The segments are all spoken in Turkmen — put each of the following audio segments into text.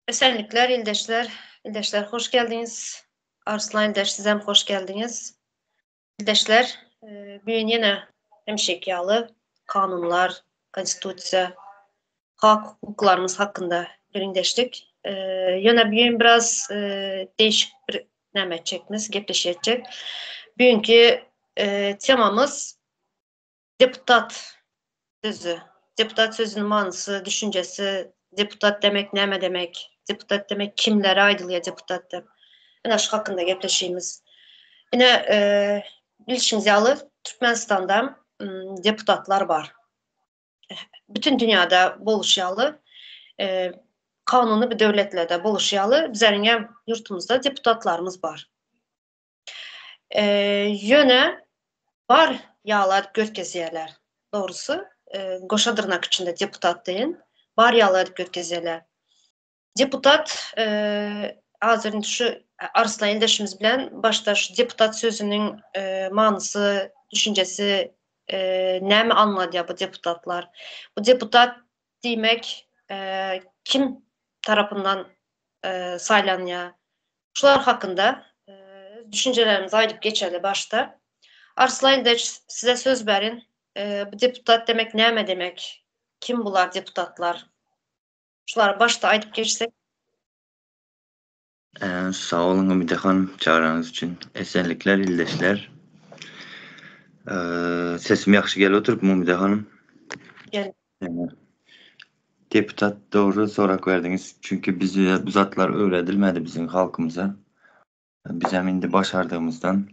Esenlikler ildeşler. Ildeşler hoş geldiňiz. Arslan ildeş sizem hoş geldiňiz. Ildeşler, bu gün ýene hemişeki ýaly kanunlar, konstitusiýa, hak hukuklarymyz hakynda gürrüňdeşlik. Ýöne bu gün biraz değişik bir näme etjekmiz, gepleşik etjek. Bu günki temamyz Deputat sözü. Deputat sözüniň manysy, düşünjesi, deputat demek näme demek? Deputat demek kimlere aýdylýar deputat diýip. Ine şu hakynda gepleşigimiz. Ine bilşiňiz ýaly Türkmenistanda deputatlar bar. Bütün dünýäde boluşy ýaly kanuny bir döwletlerde boluşy ýaly bizleriňem ýurtumyzda deputatlarymyz bar. Ýöne bar ýaly edip görkezýärler. Dogrusy, goşa dyrnak içinde deputat diýen, bar ýaly edip görkezýärler. Deputat hazir indi şu Arslan ildeşimiz bilen başda şu deputat sözüniň manysy, düşünjesi näme aňladýar bu deputatlar? Bu deputat diýmek kim tarapyndan saýlanýar? Şular hakynda öz düşünjelerimizi aýdyp geçeli başda. Arslan ildeş size söz berin. Bu deputat demek näme demek? Kim bular deputatlar? Şulary başda aýdyp geçsek. Sag boluň Umyda hanym çagyraňyz üçin. Esenlikler ildeşler. Sesim ýagşy gelip oturypmy Umyda hanym? Gel. Deputat dogry sorak berdiňiz. Çünki bize bu zatlar öwredilmedi biziň halkymyza. Bizem indi başardygymyzdan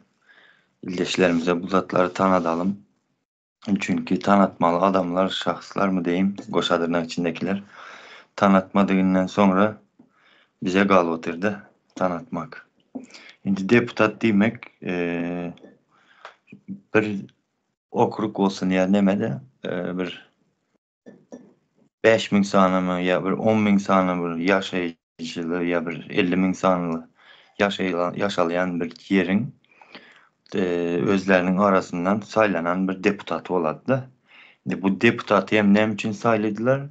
ildeşlerimize bu zatlary tanadalym. Çünki tanatmaly adamlar, şahslarmy deýin, goşa dyrnak içindekiler tanatmadygyndan soňra bize galyp otyrda tanatmak. Indi deputat diýmek bir okrug bolsun ýa neme-de bir 5000 sanymy ýa bir 10 000 sany bir ýaşaýjyly ýa bir 50 000 sanly ýaşalýan bir ýeriň özleriniň arasyndan saýlanan bir deputaty bolady-da. Indi bu deputaty hem näme üçin saýladylar?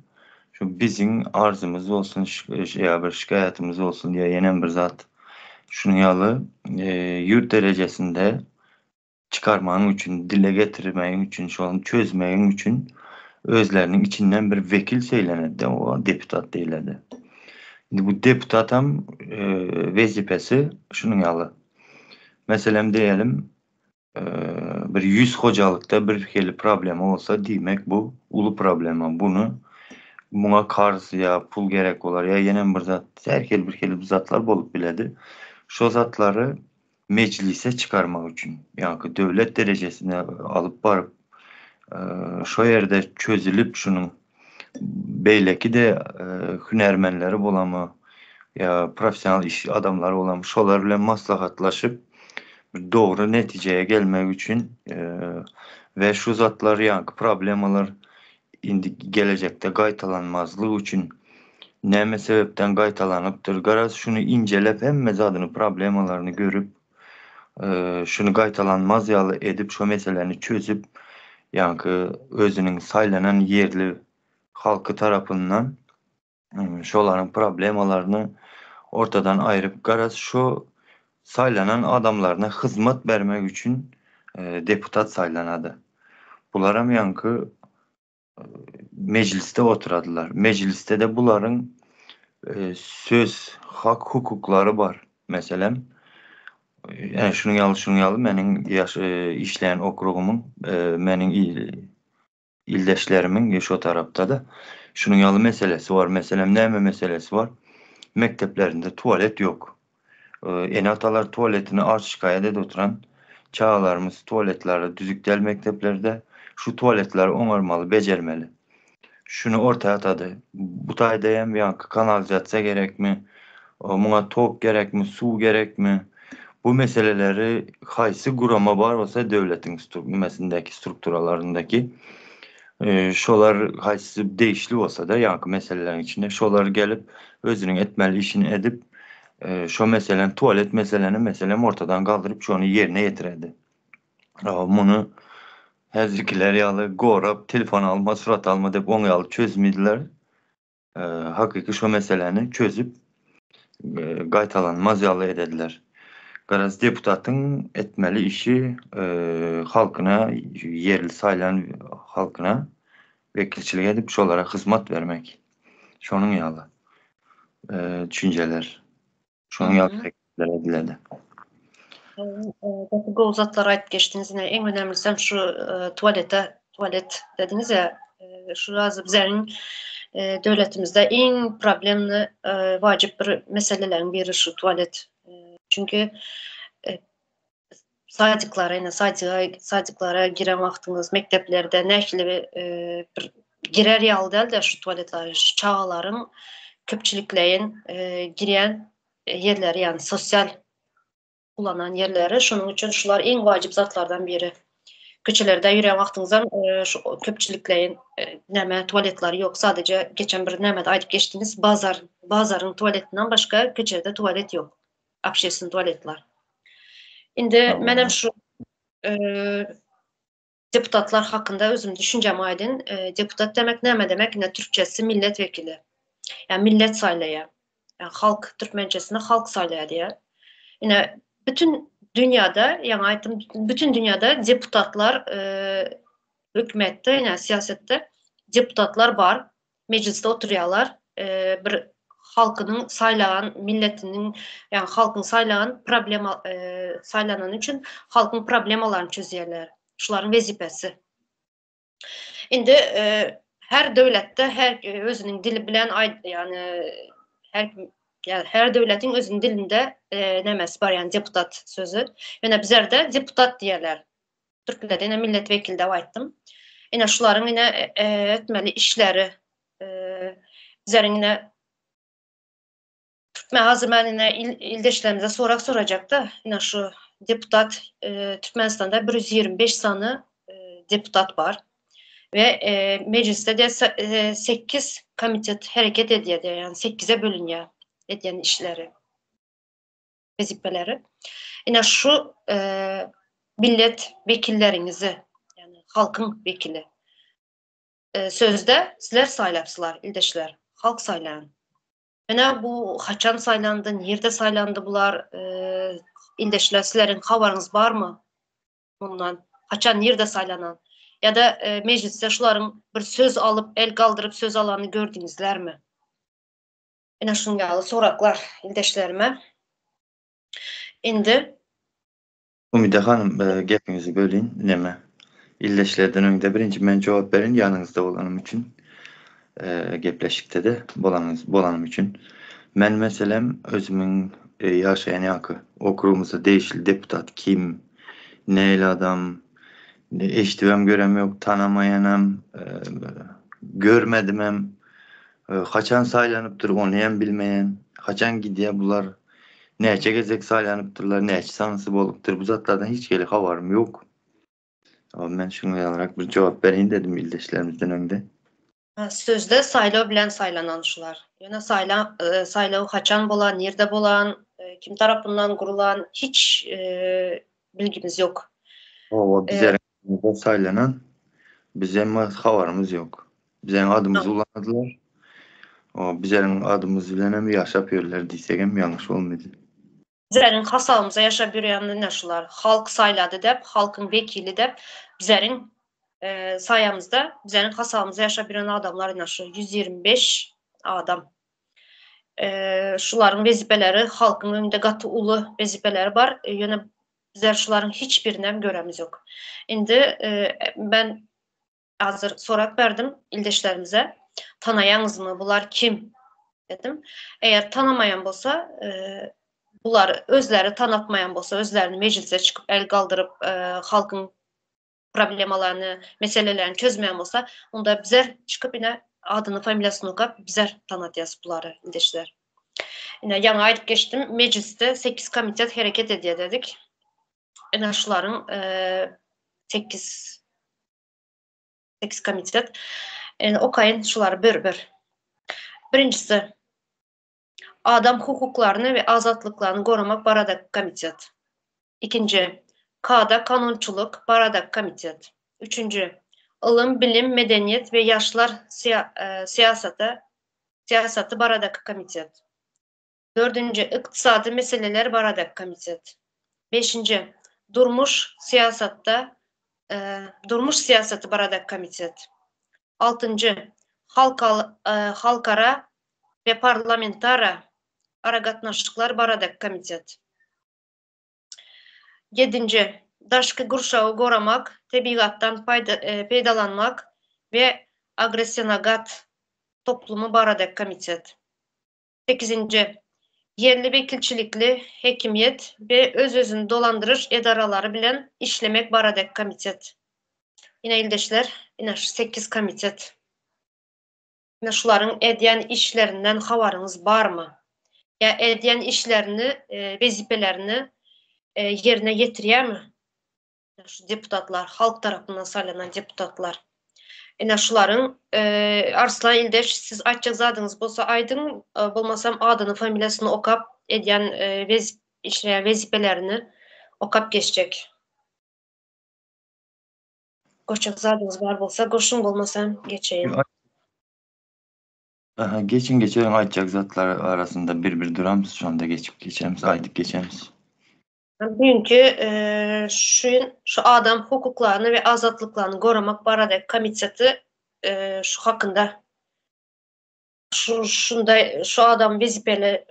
Şu biziň arzymyz bolsun, ýa bir şikaýatymyz bolsun ýa ýenem bir zat. Şunuň ýaly ýurt derejesinde çykarmagyň üçin, dile getirmegiň üçin, şony çözmegiň üçin özleriniň içinden bir wekil seýlenedi-de, oňa deputat diýiledi. Indi bu deputatam wezipesi şunuň ýaly. Meselem diýelim, bir 100 hojalykda bir hili problema bolsa, diýmek bu uly problema. Buny muňa karz ýa pul gerek bolar ýa ýenem bir zat, her hili bir hili zatlar bolup biledi. Şo zatlary mejlise çykarmak üçin, ýagny döwlet derejesine alyp baryp, şo ýerde çözülip şunuň beýleki-de hünärmenleri bolamy ýa professional iş adamlary bolamy, şolar bilen maslahatlaşyp, bir dogry netijeye gelmek üçin we şu zatlar, ýagny problemalar indi gelejekde gaýtalanmazlyk üçin näme sebäpden gaýtalanypdyr, garaz şuny injelep hemme zadyny problemalaryny görüp şuny gaýtalanmaz ýaly edip şo meseläni çözüp ýaňky özüniň saýlanan ýerli halky tarapyndan şolaryň problemalaryny ortadan aýryp garaz şo saýlanan adamlaryna hyzmat bermek üçin deputat saýlanady. Bularam ýaňky mejlisde oturadylar. Mejlisde-de bularyň söz hak hukuklary bar. Meselem, ýani şunuň ýaly şunuň ýaly meniň ýaş işleýän okrugymyň meniň ildeşlerimiň şo tarapda-da şunuň ýaly meselesi bar. Meselem, näme meselesi bar? Mekdeplerinde tualet ýok. Ene-atalar tualetini arz şikaýat edip oturan. Çagalarymyz tualetleri düzük däl mekdeplerde. Şu tualetleri oňarmaly, bejermeli. Şuny orta atady. Bu taýda hem ýaňky kanalizasiýa gerekmi? Muňa tok gerekmi, suw gerekmi? Bu meseleleri haýsy gurama bar bolsa döwletiň nimesindäki strukturalaryndaky şolar haýsy degişli bolsa-da ýaňky meseleleriň içinde şolar gelip özüniň etmeli işini edip şo meseleni tualet meseleni meselem ortadan galdyryp şony ýerine ýetiredi. Muny häzirkiler ýaly gorap telefon alma surat alma dep oň ýaly çözmediler. Hakyky şo meseläni çözüp. gaýtalanmaz ýaly edediler. Garaz deputatyň etmeli işi halkyna ýerli saýlan halkyna wekilçilik edip şolara hyzmat bermek. Şonuň ýaly düşünjeler. Şonuň ýaly hereketler ediledi. Gaty gowy zatlar aýdyp geçdiňiz. Ine iň önemlisem şu tualete, tualet dediňiz ya, şu razy bizleriň döwletimizde iň problemli wajyp bir meseleleriň biri şu tualet. Çünki sadiklara, ine sadiga, sadiklara giren wagtyňyz mekdeplerde nähili bir girer ýaly däl-de şu tualetler, şu çagalaryň köpçülikleýin girýän ýerleri, ýagny sosial ulanan ýerleri. Şonuň üçin şular iň wajyp zatlardan biri. Köçelerde ýörän wagtyňyzam şu köpçülikleýin näme tualetler ýok. Sadece geçen bir nämede aýdyp geçdiňiz, bazar, bazaryň tualetinden başga köçede tualet ýok. Общественный tualetler. Indi menem şu deputatlar hakynda özüm düşünjämi aýdyn. Deputat demek näme demek? Ine türkçesi milletvekili. Ýa millet saýlaýar. Ýa halk türkmençesinde halk saýlaýar diýýär. Ine bütün dünýäde, ýaňy aýtdym, bütün dünýäde deputatlar hökümetde, ýa siýasetde deputatlar bar. Mejlisde oturýarlar. Bir halkynyň saýlagan milletiniň, ýa halkyň saýlagan problema saýlanany üçin halkyň problemalaryny çözýärler. Şularyň wezipesi. Indi her döwletde her özüniň dili bilen aýt, ýagny her ýa her döwletiň özüniň dilinde nämesi bar, ýagny deputat sözi. Ýöne bizlerde deputat diýerler. Türklerde ine milletvekili diýip aýtdym. Ine şularyň ine etmeli işleri bizleriň ine Türkmen hazır men ine ildeşlerimize sorag sorajakda, ine şu deputat Türkmenistanda 125 sany deputat bar we mejlisde de 8 komitet hereket edýär, ýagny 8-e bölünýär edýän işleri, wezipeleri. Ine şu millet wekilleriňizi, ýagny halkyň wekili sözde sizler saýlapsylar, ildeşler, halk saýlan. Ine bu haçan saýlandy, nirde saýlandy bular, ildeşler sizleriň habaryňyz barmy mundan? Haçan nirde saýlanan? Ýa-da mejlisde şularyň bir söz alyp, el galdyryp söz alanyny gördüňizlermi? Ine şunuň ýaly soraklar ildeşlerime. Indi Umyda hanym, gepiňizi bölin, neme, ildeşlerden öňde birinji men jogap berin, ýanyňyzda bolanym üçin, gepleşikde-de bolanyňyz, bolanym üçin. Men meselem, özümiň ýaşaýan ýaky okrugymyzda degişli deputat kim, nähili adam, eşidibem görem ýok, tanamaýanam, görmedimem, haçan saýlanypdyr, ony hem bilmeýän, haçan gidýär bular, Näçe gezek saýlanypdyrlar, näçe sanysy bolupdyr, bu zatlardan hiç hili habarym ýok. Men şuňa ýalyrak bir jogap bereýin dedim ildeşlerimizden öňde. Sözde saýlaw bilen saýlanan şular. Ýöne saýla saýlaw haçan bolan, nirde bolan, kim tarapyndan gurulan hiç bilgimiz ýok. Hawa, bizleriň saýlanan, bizem habarymyz ýok. Biziň adymyzy ulanydylar. O bizleriň adymyz bilen hem ýaşap ýörler diýsek hem ýalňyş bolmaýdy. Bizleriň hasabymyza ýaşap ýörýän ine şular. Halk saýlady dep, halkyň wekili dep, bizleriň saýamyzda bizleriň hasabymyza ýaşap ýören adamlar ine şu 125 adam. Şularyň wezipeleri halkyň öňünde gaty uly wezipeleri bar. Ýöne bizler şularyň hiç birini hem göremizok. Indi ben Hazır sorak berdim ildeşlerimize. Tanaýaňyzmy, bular kim? dedim. Eger tanamaýan bolsa, bular özleri tanatmaýan bolsa, özlerini mejlise çykyp el galdyryp, halkyň problemalaryny, meselelerini çözmeýän bolsa, onda bizler çykyp ine adyny, familiýasyny okap bizler tanatýas bulary ildeşler. Ine ýaňy aýdyp geçdim, mejlisde 8 komitet hereket edýär dedik. Ine şularyň 8 8 komitet. Indi okaýyn şulary bir-bir. Birinjisi Adam hukuklaryny we azatlyklaryny goramak baradaky komitet. Ikinji Kada kanunçylyk baradaky komitet. Üçünji Ylym, bilim, medeniýet we ýaşlar syýasaty syýasaty baradaky komitet. Dördünji, ykdysady meseleler baradaky komitet. Beşinji, durmuş syýasatda durmuş syýasaty baradaky komitet. Altynjy, halkara we parlamentara aragatnaşyklar baradaky komitet. Ýedinji, daşky gurşawy goramak, tebigatdan peýdalanmak we agrosenagat toplumy baradaky komitet. Sekizinji, ýerli wekilçilikli häkimiýet we öz-özüni dolandyryş edaralary bilen işlemek baradaky komitet. Ine ildeşler, ine şu sekiz komitet. Ine şularyň edýän işlerinden habaryňyz barmy? Ýa edýän işlerini, wezipelerini ýerine ýetirýärmi? Şu deputatlar, halk tarapyndan saýlanan deputatlar. Ine şularyň Arslan ildeş siz aýtjak zadyňyz bolsa aýdyň, bolmasam adyny, familiýasyny okap edýän işleýän wezipelerini okap geçjek. Goşjak zadyňyz bar bolsa goşuň bolmasam geçeýin. Aha, geçiň geçerin aýtjak zatlar arasynda bir bir duramyz şonda geçip geçeris aýdyp geçeris. Düýnki şu şu adam hukuklaryny we azatlyklaryny goramak baradaky komiteti şu hakynda şu şunda şu adam wezipeli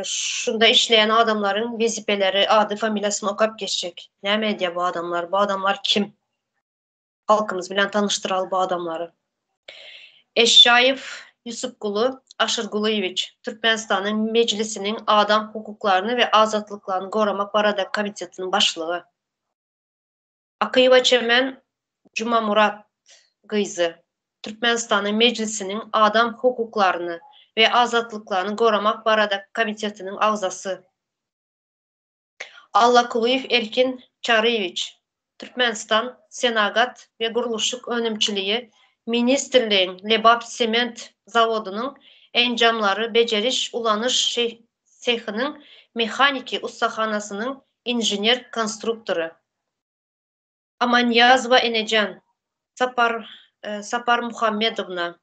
şunda işleýän adamlaryň wezipeleri ady familiýasyny okap geçjek. Näme edýär bu adamlar? Bu adamlar kim? Halkymyz bilen tanyşdyraly bu adamlary. Eşşaýew Ýusupguly Aşyrgulyýewiç, Türkmenistanyň Mejlisiniň Adam hukuklaryny we azatlyklaryny goramak baradaky komitetiniň başlygy. Akyýewa Çemen Jumamurat gyzy, Türkmenistanyň Mejlisiniň Adam hukuklaryny we azatlyklaryny goramak baradaky komitetiniň agzasy. Allakulyýew Erkin Çaryýewiç, Türkmenistan Senagat we gurluşyk önümçiligi ministrligiň Lebap sement zawodynyň enjamlary bejeriş-ulanyş sehiniň mehaniki ussahanasynyň inžener-konstruktory. Amanýazowa Enejan Sapar Saparmuhammedowna,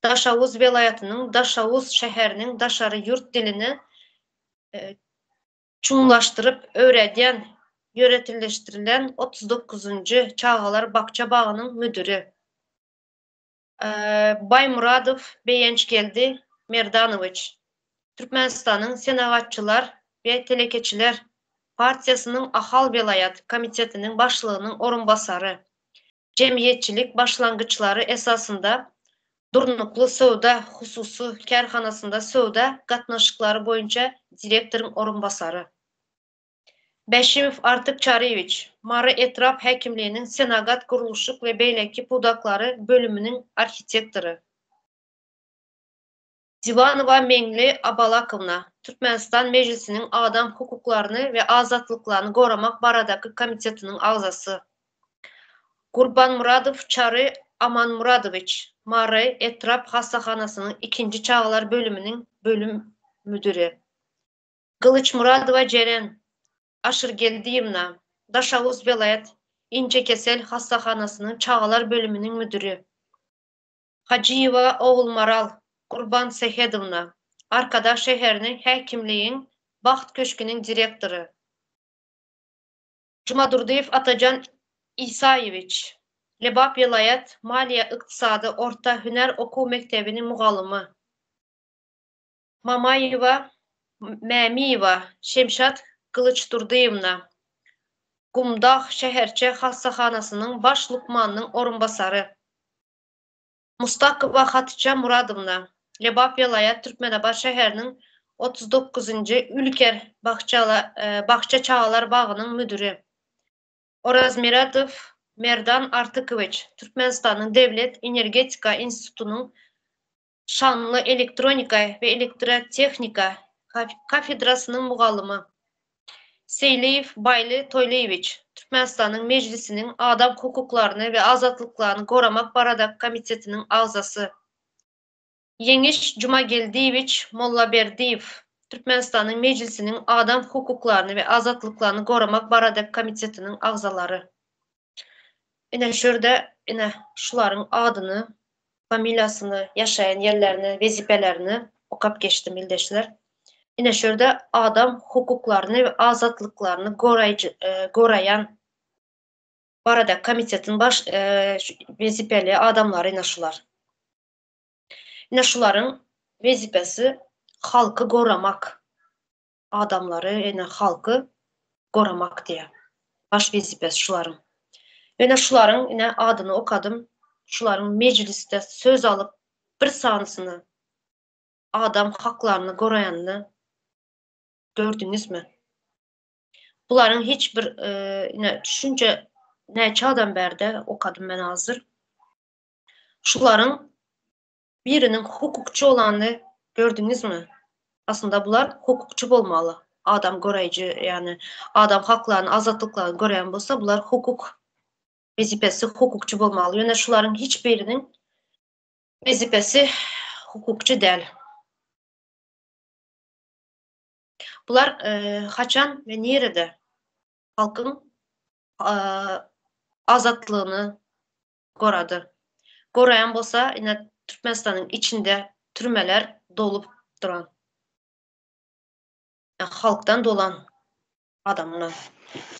Daşoguz welaýatynyň Daşoguz şäheriniň daşary ýurt dilini çuňlaşdyryp öwredýän ýöriteleşdirilen 39-njy çagalar bakja-bagynyň müdiri. Baýmyradow Begençgeldi Merdanowiç, Türkmenistanyň Senagatçylar we telekeçiler partiýasynyň Ahal welaýat komitetiniň başlygynyň orunbasary, jemgyýetçilik başlangyçlary esasynda Durnukly söwda hususy kärhanasynda söwda gatnaşyklary boýunça direktoryň orunbasary. Bäşimow Artyk Çaryýewiç, Mary etrap häkimliginiň senagat, gurluşyk we beýleki pudaklary bölüminiň arhitektory. Diwanowa Meňli Abalakowna, Türkmenistan Mejlisiniň Adam hukuklaryny we azatlyklaryny goramak baradaky komitetiniň agzasy. Gurbanmyradow Çary Amanmyradowiç, Mary etrap hassahanasynyň ikinji çagalar bölüminiň bölüm müdiri. Gylyçmyradowa Jeren Aşyrgeldiýewna, Daşoguz welaýat inçekesel hassahanasynyň çagalar bölüminiň müdiri. Hajyýewa Ogulmaral Gurbansähedowna, Arkadag şäheriniň häkimligiň Bagt köşgüniň direktory. Jumadurdyýew Atajan Isaýewiç, Lebap welaýat maliýe-ykdysady orta hünär okuw mekdebiniň mugallymy. Mamaýewa Mämiýewa Şemşat Gylyçdurdyýewna, Gumdag şäherçe hassahanasynyň baş lukmanynyň orunbasary. Mustakowa Hatyça Muradowna, Lebap welaýat Türkmenabat şäheriniň 39-njy Ülker bakja çagalar bagynyň müdiri. Orazmyradow Merdan Artykowiç, Türkmenistanyň Döwlet energetika institutynyň Şanly elektronika we elektrotehnika kafedrasynyň mugallymy. Seýliýew Baýly Toýlyýewiç, Türkmenistanyň Mejlisiniň Adam hukuklaryny we azatlyklaryny goramak baradaky komitetiniň agzasy. Ýeňiş Jumageldiýewiç Mollaberdiýew, Türkmenistanyň Mejlisiniň Adam hukuklaryny we azatlyklaryny goramak baradaky komitetiniň agzalary. Ine şu ýerde ine şularyň adyny, familiýasyny, ýaşaýan ýerlerini, wezipelerini okap geçdim ildeşler. Ine şu ýerde adam hukuklaryny we azatlyklaryny goraýjy goraýan barada komitetiň baş wezipeli adamlary ine şular. Ine şularyň wezipesi halky goramak. Adamlary ine halky goramak diýýär. Baş wezipesi şularyň. Ine şularyň ine adyny okadym. Şularyň mejlisde söz alyp bir sanysyny adam haklaryny goraýanyny gördüňizmi? Bularyň hiç bir ine şunça näçe adam bärde okadym men hazir. Şularyň biriniň hukukçy bolanyny gördüňizmi? Aslynda bular hukukçy bolmaly. Adam goraýjy, ýagny adam haklaryny, azatlyklaryny goraýan bolsa bular hukuk wezipesi hukukçy bolmaly. Ýöne şularyň hiç biriniň wezipesi hukukçy däl. Bular haçan we nirede halkyň azatlygyny gorady? Goraýan bolsa ine Türkmenistanyň içinde türmeler dolup duran. Halkdan dolan adamlar.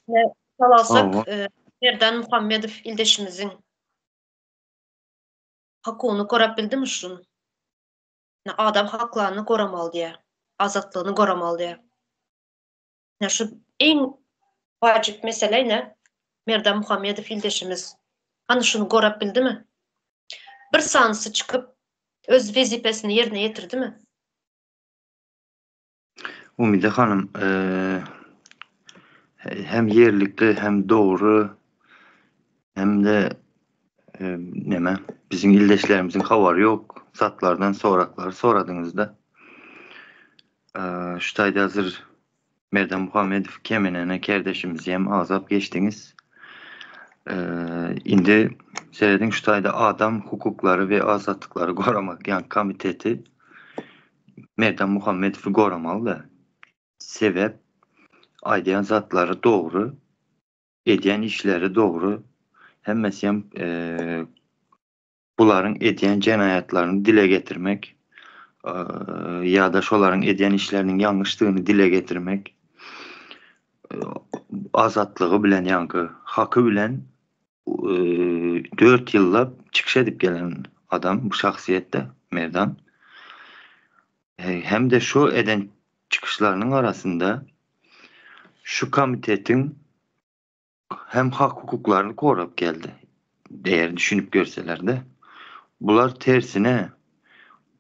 Mysal alsak Merdan Muhammedow ildeşimiziň hakuny gorap bildimi şun? Adam haklaryny goramaly diýýär. Azatlygyny goramaly diýýär. Ine şu iň wajyp mesele ine Merdan Muhammedow ildeşimiz. Hany şuny gorap bildimi? Bir sanysy çykyp öz wezipesini ýerine ýetirdimi? Umyda hanym, hem ýerlikli hem dogry hem-de neme biziň ildeşlerimiziň habary ýok zatlardan soraklary soradyňyzda. Şu taýda hazir Merdan Muhammedow kemenene kerdeşimizi hem agzap geçdiňiz. Indi serediň şu taýda adam hukuklary we azatlyklary goramak ýa komiteti Merdan Muhammedowy goramaly-da. Sebäp aýdýan zatlary dogry, edýän işleri dogry, hemmesi hem bularyň edýän jenaýatlaryny dile getirmek ýa-da şolaryň edýän işleriniň ýalňyşdygyny dile getirmek azatlygy bilen ýaňky haky bilen 4 ýyllap çykyş edip gelen adam bu şahsyýetde Merdan. Hem-de şu eden çykyşlarynyň arasynda şu komitetiň hem hak-hukuklaryny gorap geldi. Eger düşünip görseler-de. Bular tersine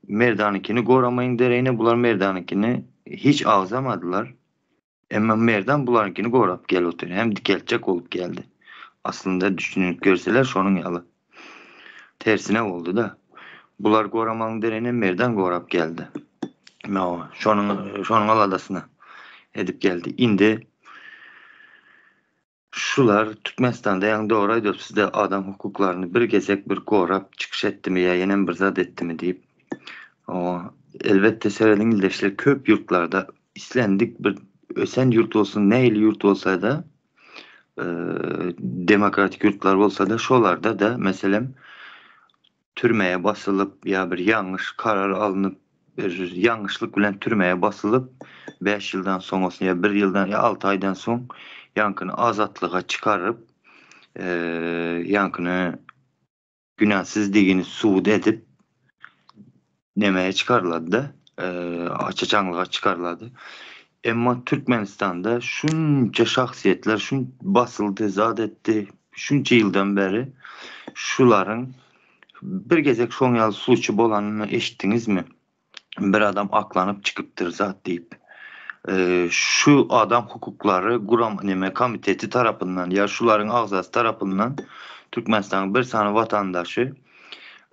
Merdanyňkyny goramaýyň deregine bular Merdanyňkyny hiç agzamadylar. Emma Merdan bularyňkyny gorap gelip otyr. Hem dikeltjek bolup geldi. Aslynda düşünip görseler şonuň ýaly. Tersine boldy-da. Bular goramagyň deregine Merdan gorap geldi. Şonuň şonuň aladasyny edip geldi. Indi şular Türkmenistanda ýaňy dogry aýdyp sizde adam hukuklaryny bir gezek bir gorap çykyş etdimi ýa ýenem bir zat etdimi diýip. Elbetde serediň ildeşler köp ýurtlarda islendik bir ösen ýurt bolsun nähili ýurt bolsada demokratik ýurtlar bolsada şolarda-da meselem türmeye basylyp ýa bir ýalňyş karar alnyp bir ýalňyşlyk bilen türmeye basylyp 5 ýyldan soň bolsun ýa 1 ýyldan ýa 6 aýdan soň ýaňkyny azatlyga çykaryp ýaňkyny günäsizdigini subut edip nemeye çykarylady-da açaçanlyga çykarylady. Emma Türkmenistanda şunça şahsyýetler şun basyldy, zat etdi, şunça ýyldan bäri şularyň bir gezek şoň ýaly suçy bolanyny eşitdiňizmi? Bir adam aklanyp çykypdyr zat diýip. Şu adam hukuklary guram neme komiteti tarapyndan ýa şularyň agzasy tarapyndan Türkmenistanyň bir sany watandaşy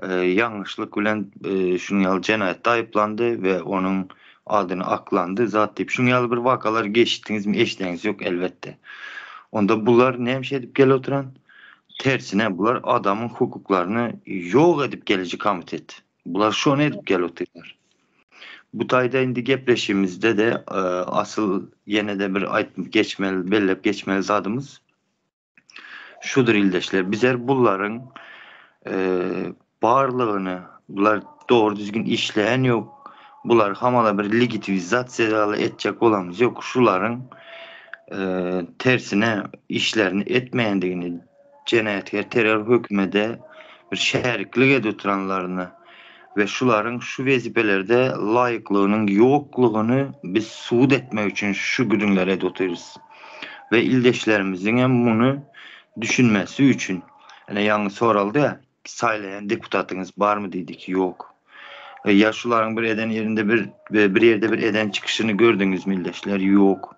ýalňyşlyk bilen şunuň ýaly jenaýatda aýyplandy we onuň adyny aklandy zat diýip şunuň ýaly bir wakalar eşitdiňizmi eşideňiz ýok elbetde. Onda bular näme edip gelip oturan? Tersine bular adamyň hukuklaryny ýok edip geliji komitet. Bular şony edip gelip otyrlar. Bu taýda indi gepleşigimizde-de asyl ýene-de bir aýtmyp geçmeli, bellep geçmeli zadymyz şudur ildeşler. Bizler bularyň barlygyny, bular dogry düzgün işleýän ýok. Bulary hamala bir legitimizasiýa ýaly etjek bolamyz ýok. Şularyň tersine işlerini etmeýändigini, jenaýatkär terror hökümede bir şäriklik edip oturanlaryny we şularyň şu wezipelerde laýyklygynyň ýoklugyny biz subut etmek üçin şu gürrüňleri edip otyrys. We ildeşlerimiziň hem muny düşünmesi üçin. Ine ýaňy soraldy ýa, saýlaýan deputatyňyz barmy diýdik, ýok. Ýa şularyň bir eden ýerinde bir bir ýerde bir eden çykyşyny gördüňizmi ildeşler, ýok.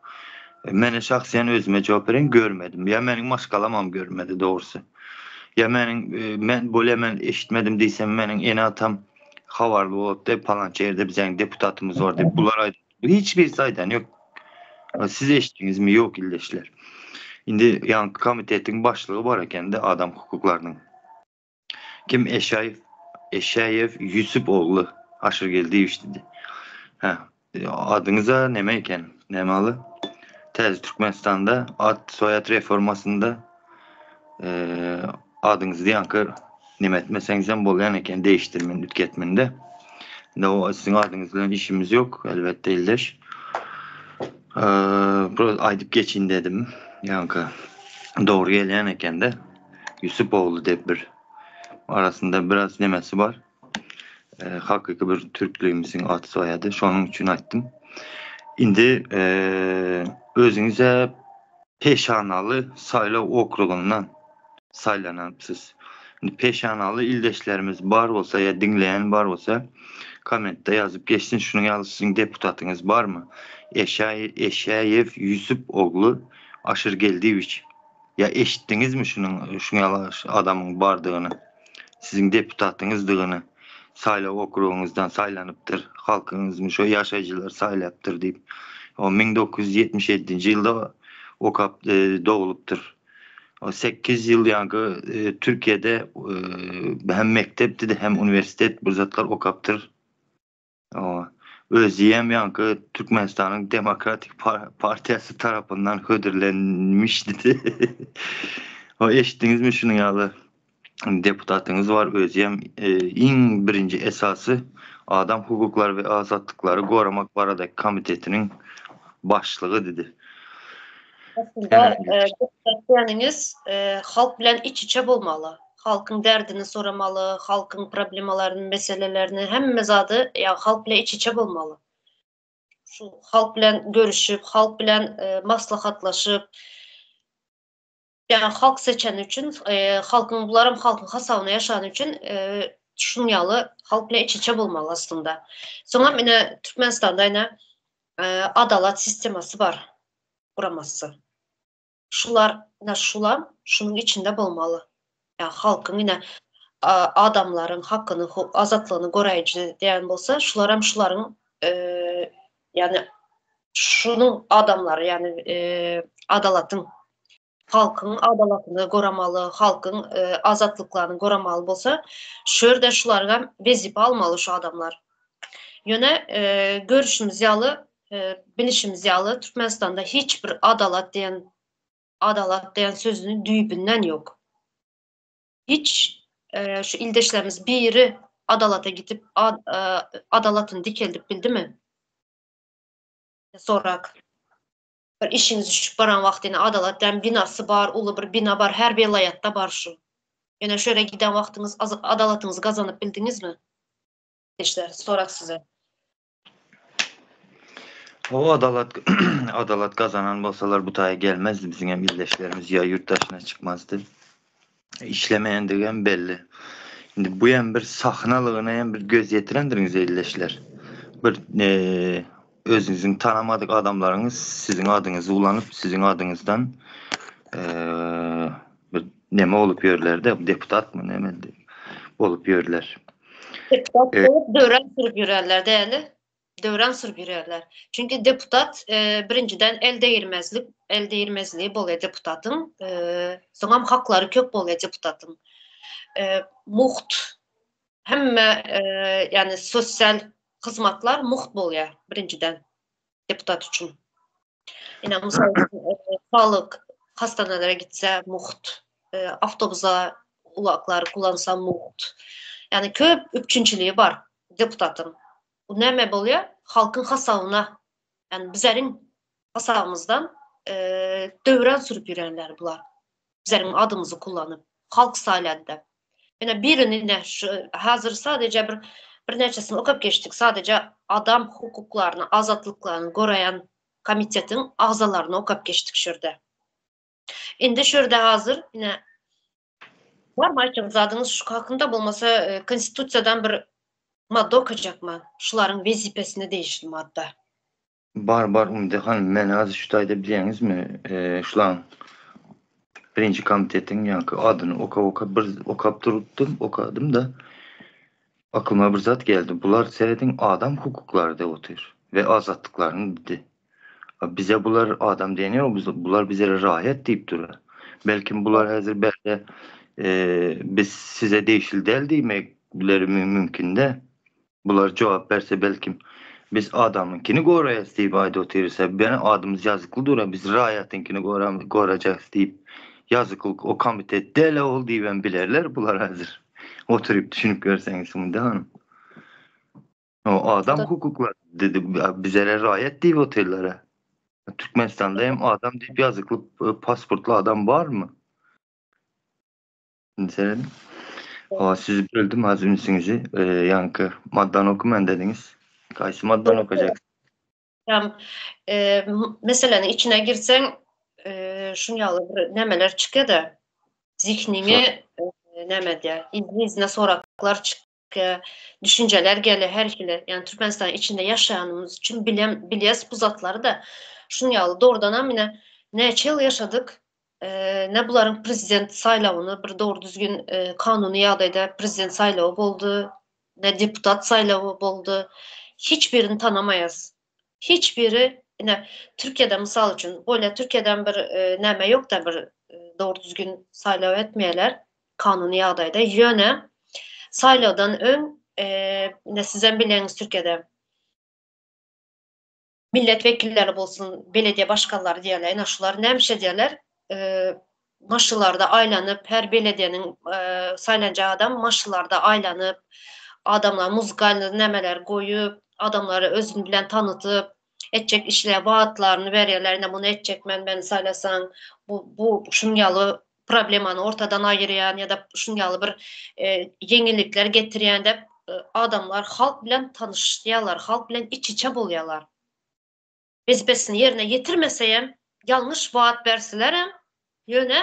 Mene şahsyýen özüme jogap bereýin, görmedim. Ýa meniň maşgalamam görmedi dogrusy. Ýa meniň men bolýa men eşitmedim diýsem meniň ene-atam habarly bolupdy, palança ýerde biziň deputatymyz bar diýip bular aýdyp hiç birisi aýdan ýok. Siz eşitdiňizmi? Ýok ildeşler. Indi ýaňky komitetiň başlygy bar ekende adam hukuklarynyň. Kim Eşaýew Eşäýew Ýusup ogly Aşyrgeldiýewiç diýdi. Hä, adyňyza neme eken? Näme Täze Türkmenistanda at soýad reformasynda adyňyzy ýaňky neme etmeseňizem bolýan eken değiştirmen üýtgetmende. Indi o siziň adyňyz bilen işimiz ýok elbetde ildeş. Biraz aýdyp geçin dedim. Ýaňky dogry gelýän ekende Ýusup ogly diýip bir arasynda biraz nemesi bar. Hakyky bir türklügimiziň at soýady. Şonuň üçin aýtdym. Indi özüňize Peşanaly saýlaw okrugyndan saýlanypsyz. Indi peşanaly ildeşlerimiz bar bolsa ýa diňleýän bar bolsa kommentde ýazyp geçsin şunuň ýaly siziň deputatyňyz barmy? Eşäýew Ýusup ogly Aşyrgeldiýewiç. Ýa eşitdiňizmi şunuň şuň ýaly adamyň bardygyny? Siziň deputatyňyzdygyny, saýlaw okrugyňyzdan saýlanypdyr, halkyňyzmy şo ýaşaýjylar saýlapdyr diýip. O 1977-nji ýylda okap doglupdyr. O 8 ýyl ýaňky Türkiýede hem mekdep dedi, hem uniwersitet bir zatlar okapdyr. Owa. Özüem ýaňky Türkmenistanyň Demokratik partiýasy tarapyndan hödürlenmişdi. O eşitdiňizmi şunuň ýaly deputatyňyz bar, özüem iň birinji esasy adam hukuklary we azatlyklary goramak baradaky komitetiniň başlygy diýdi. Aslynda deputat diýeniňiz halk bilen iç-içe bolmaly. Halkyň derdini soramaly, halkyň problemalaryny, meselelerini, hemme zady ýa halk bilen iç-içe bolmaly. Şu halk bilen görüşip, halk bilen maslahatlaşyp, ýa halk seçeni üçin, halkyň bularam halkyň hasabyna ýaşany üçin şunuň ýaly halk bilen iç-içe bolmaly aslynda. Soňam ine Türkmenistanda ine adalat sistemasy bar guramasy. Şular ine şulam şunuň içinde bolmaly. Ýa halkyň ine adamlaryň hakyny, azatlygyny goraýjy diýen bolsa, şularam şularyň ýagny şunuň adamlary, ýagny adalatyň halkyň adalatyny goramaly, halkyň azatlyklaryny goramaly bolsa, şu ýerde şulargam wezipe almaly şu adamlar. Ýöne görüşimiz ýaly, bilişimiz ýaly Türkmenistanda hiç bir adalat diýen adalat diýen sözüni düýbünden ýok. Hiç şu ildeşlerimiz biri adalata gidip adalatyny dikeldip bildimi? Sorak. Bir işiňiz düşüp baran wagtyna adalat diýen binasy bar, uly bir bina bar, her welaýatda bar şu. Ýöne şu ýere giden wagtyňyz adalatyňyzy gazanyp bildiňizmi? İşte sorak size. O adalat adalat gazanan bolsalar bu taýa gelmezdi biziň hem ildeşlerimiz ýa ýurt daşyna çykmazdy. Işlemeýändigi hem belli. Indi bu hem bir sahnalygyna hem bir göz ýetirendiriňiz ildeşler. Bir e, özüňiziň tanamadyk adamlaryňyz siziň adyňyzy ulanyp, siziň adyňyzdan e, bir neme bolup ýörler-de, deputatmy neme bolup ýörler. Deputat bolup döwran sürüp ýörerler däli. Döwran sürüp ýörerler. Çünki deputat e, birinjiden el degirmezlik, el degirmezligi bolýar deputatyň. E, soňam haklary köp bolýar deputatyň. E, mugt hemme e, ýani sosial hyzmatlar mugt bolýar birinjiden deputat üçin. Ine mysal üçin e, saglyk hastanelere gitse mugt, e, awtobusa ulaglary kullansa mugt. Ýani köp üpjünçiligi bar deputatyň. Bu näme bolýar? Halkyň hasabyna, ýagny bizleriň hasabymyzdan döwran sürüp ýörenler bular. Bizleriň adymyzy kullanyp, halk saýlady. Ine birini ine şu hazir sadece bir birnäçesini okap geçdik. Sadece adam hukuklaryny, azatlyklaryny goraýan komitetiň agzalaryny okap geçdik şu ýerde. Indi şu ýerde hazir ine Barmy aýtjak zadyňyz şu hakynda bolmasa konstitusiýadan bir madda okajakman şularyň wezipesine degişli madda. Bar bar Umide hanym men hazir şu taýda bilýäňizmi şulaň birinji komitetiň ýaňky adyny okap okap bir okap durupdym okadym-da aklyma bir zat geldi bular serediň adam hukuklary dep otyr we azatlyklaryny didi. Bize bular adam diýeni ýok, biz bular bize raýat diýip dur. Belkim bular häzir bärde biz size degişli däl diýmekleri mümkinde. Bular jogap berse belkim biz adamyňkini goraýas diýip aýdyp otyrsa, beni adymyz ýazykly dur, biz raýatyňkini gorajakys diýip ýazykly o komitet däl ol diýibem bilerler bular häzir. Oturyp düşünip görseňiz Sumunda hanym. O adam hukuklary dedi bizlere raýat diýip otyrlar. Türkmenistanda hem adam diýip ýazykly e, pasportly adam barmy? Seredin. O sizi böldüm az ünsüňizi. E, ýaňky maddany okuman dediňiz. Haýsy maddany okajak? Tam e, meseläniň içine girseň, e, şun ýaly bir nämeler çykýar-da. Zihniňe e, näme diýär? Izli-izine soraklar çykýar, düşünjeler gelýär her hili. Ýani Türkmenistanyň içinde ýaşaýanymyz üçin bilem bilýäs bu zatlary-da. Şun ýaly dogrudanam ine näçe ýyl ýaşadyk, e, ne bularyň prezident saýlawyny bir dogry düzgün e, kanuny ýagdaýda prezident saýlawy boldy, ne deputat saýlawy boldy. Hiç birini tanamaýas. Hiç biri ine Türkiýede mysal üçin, bolýa Türkiýeden bir e, näme ýok-da bir e, dogry düzgün saýlaw etmeýärler kanuny ýagdaýda. Ýöne saýlawdan öň e, ine sizem bilýäňiz Türkiýede milletvekilleri bolsun, belediye başkanlary diýerler, ine şular näme iş edýärler? E, maşynlarda aýlanyp, her belediýeniň e, saýlanjak adam maşynlarda aýlanyp, adamlar muzykalny nämeler goýup, adamlary özüni bilen tanytyp, etjek işler waatlaryny berýärler, ine muny etjek men, meni saýlasaň, bu bu şunuň ýaly problemany ortadan aýyrýan ýa-da şunuň ýaly bir e, ýeňillikler getirýän dep e, adamlar halk bilen tanyşýarlar, halk bilen iç-içe bolýarlar. Wezipesini ýerine ýetirmese hem, ýalňyş waat berselerem, ýöne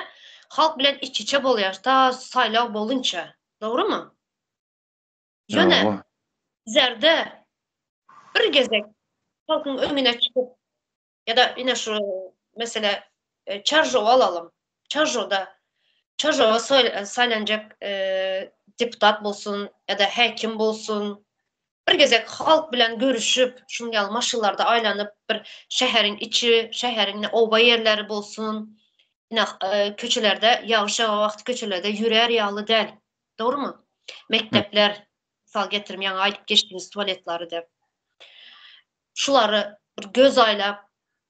halk bilen iç-içe bolýar ta saýlaw bolynça. Dogrymy? Ýöne bizlerde bir gezek halkyň öňüne çykyp ýa-da ine şu mesele e, Çarjow alalym. Çarjowda Çarjowa saýlanjak e, deputat bolsun ýa-da häkim bolsun bir gezek halk bilen görüşip, şunuň ýaly maşynlarda aýlanyp bir şäheriň içi, şäheriň oba ýerleri bolsun, ine e, köçelerde ýagyş ýagan wagty köçelerde ýürär ýaly däl. Dogrumy? Mekdepler, mysal getirim, ýaňy aýdyp geçdiňiz tualetlary dep. Şulary bir göz aýlap,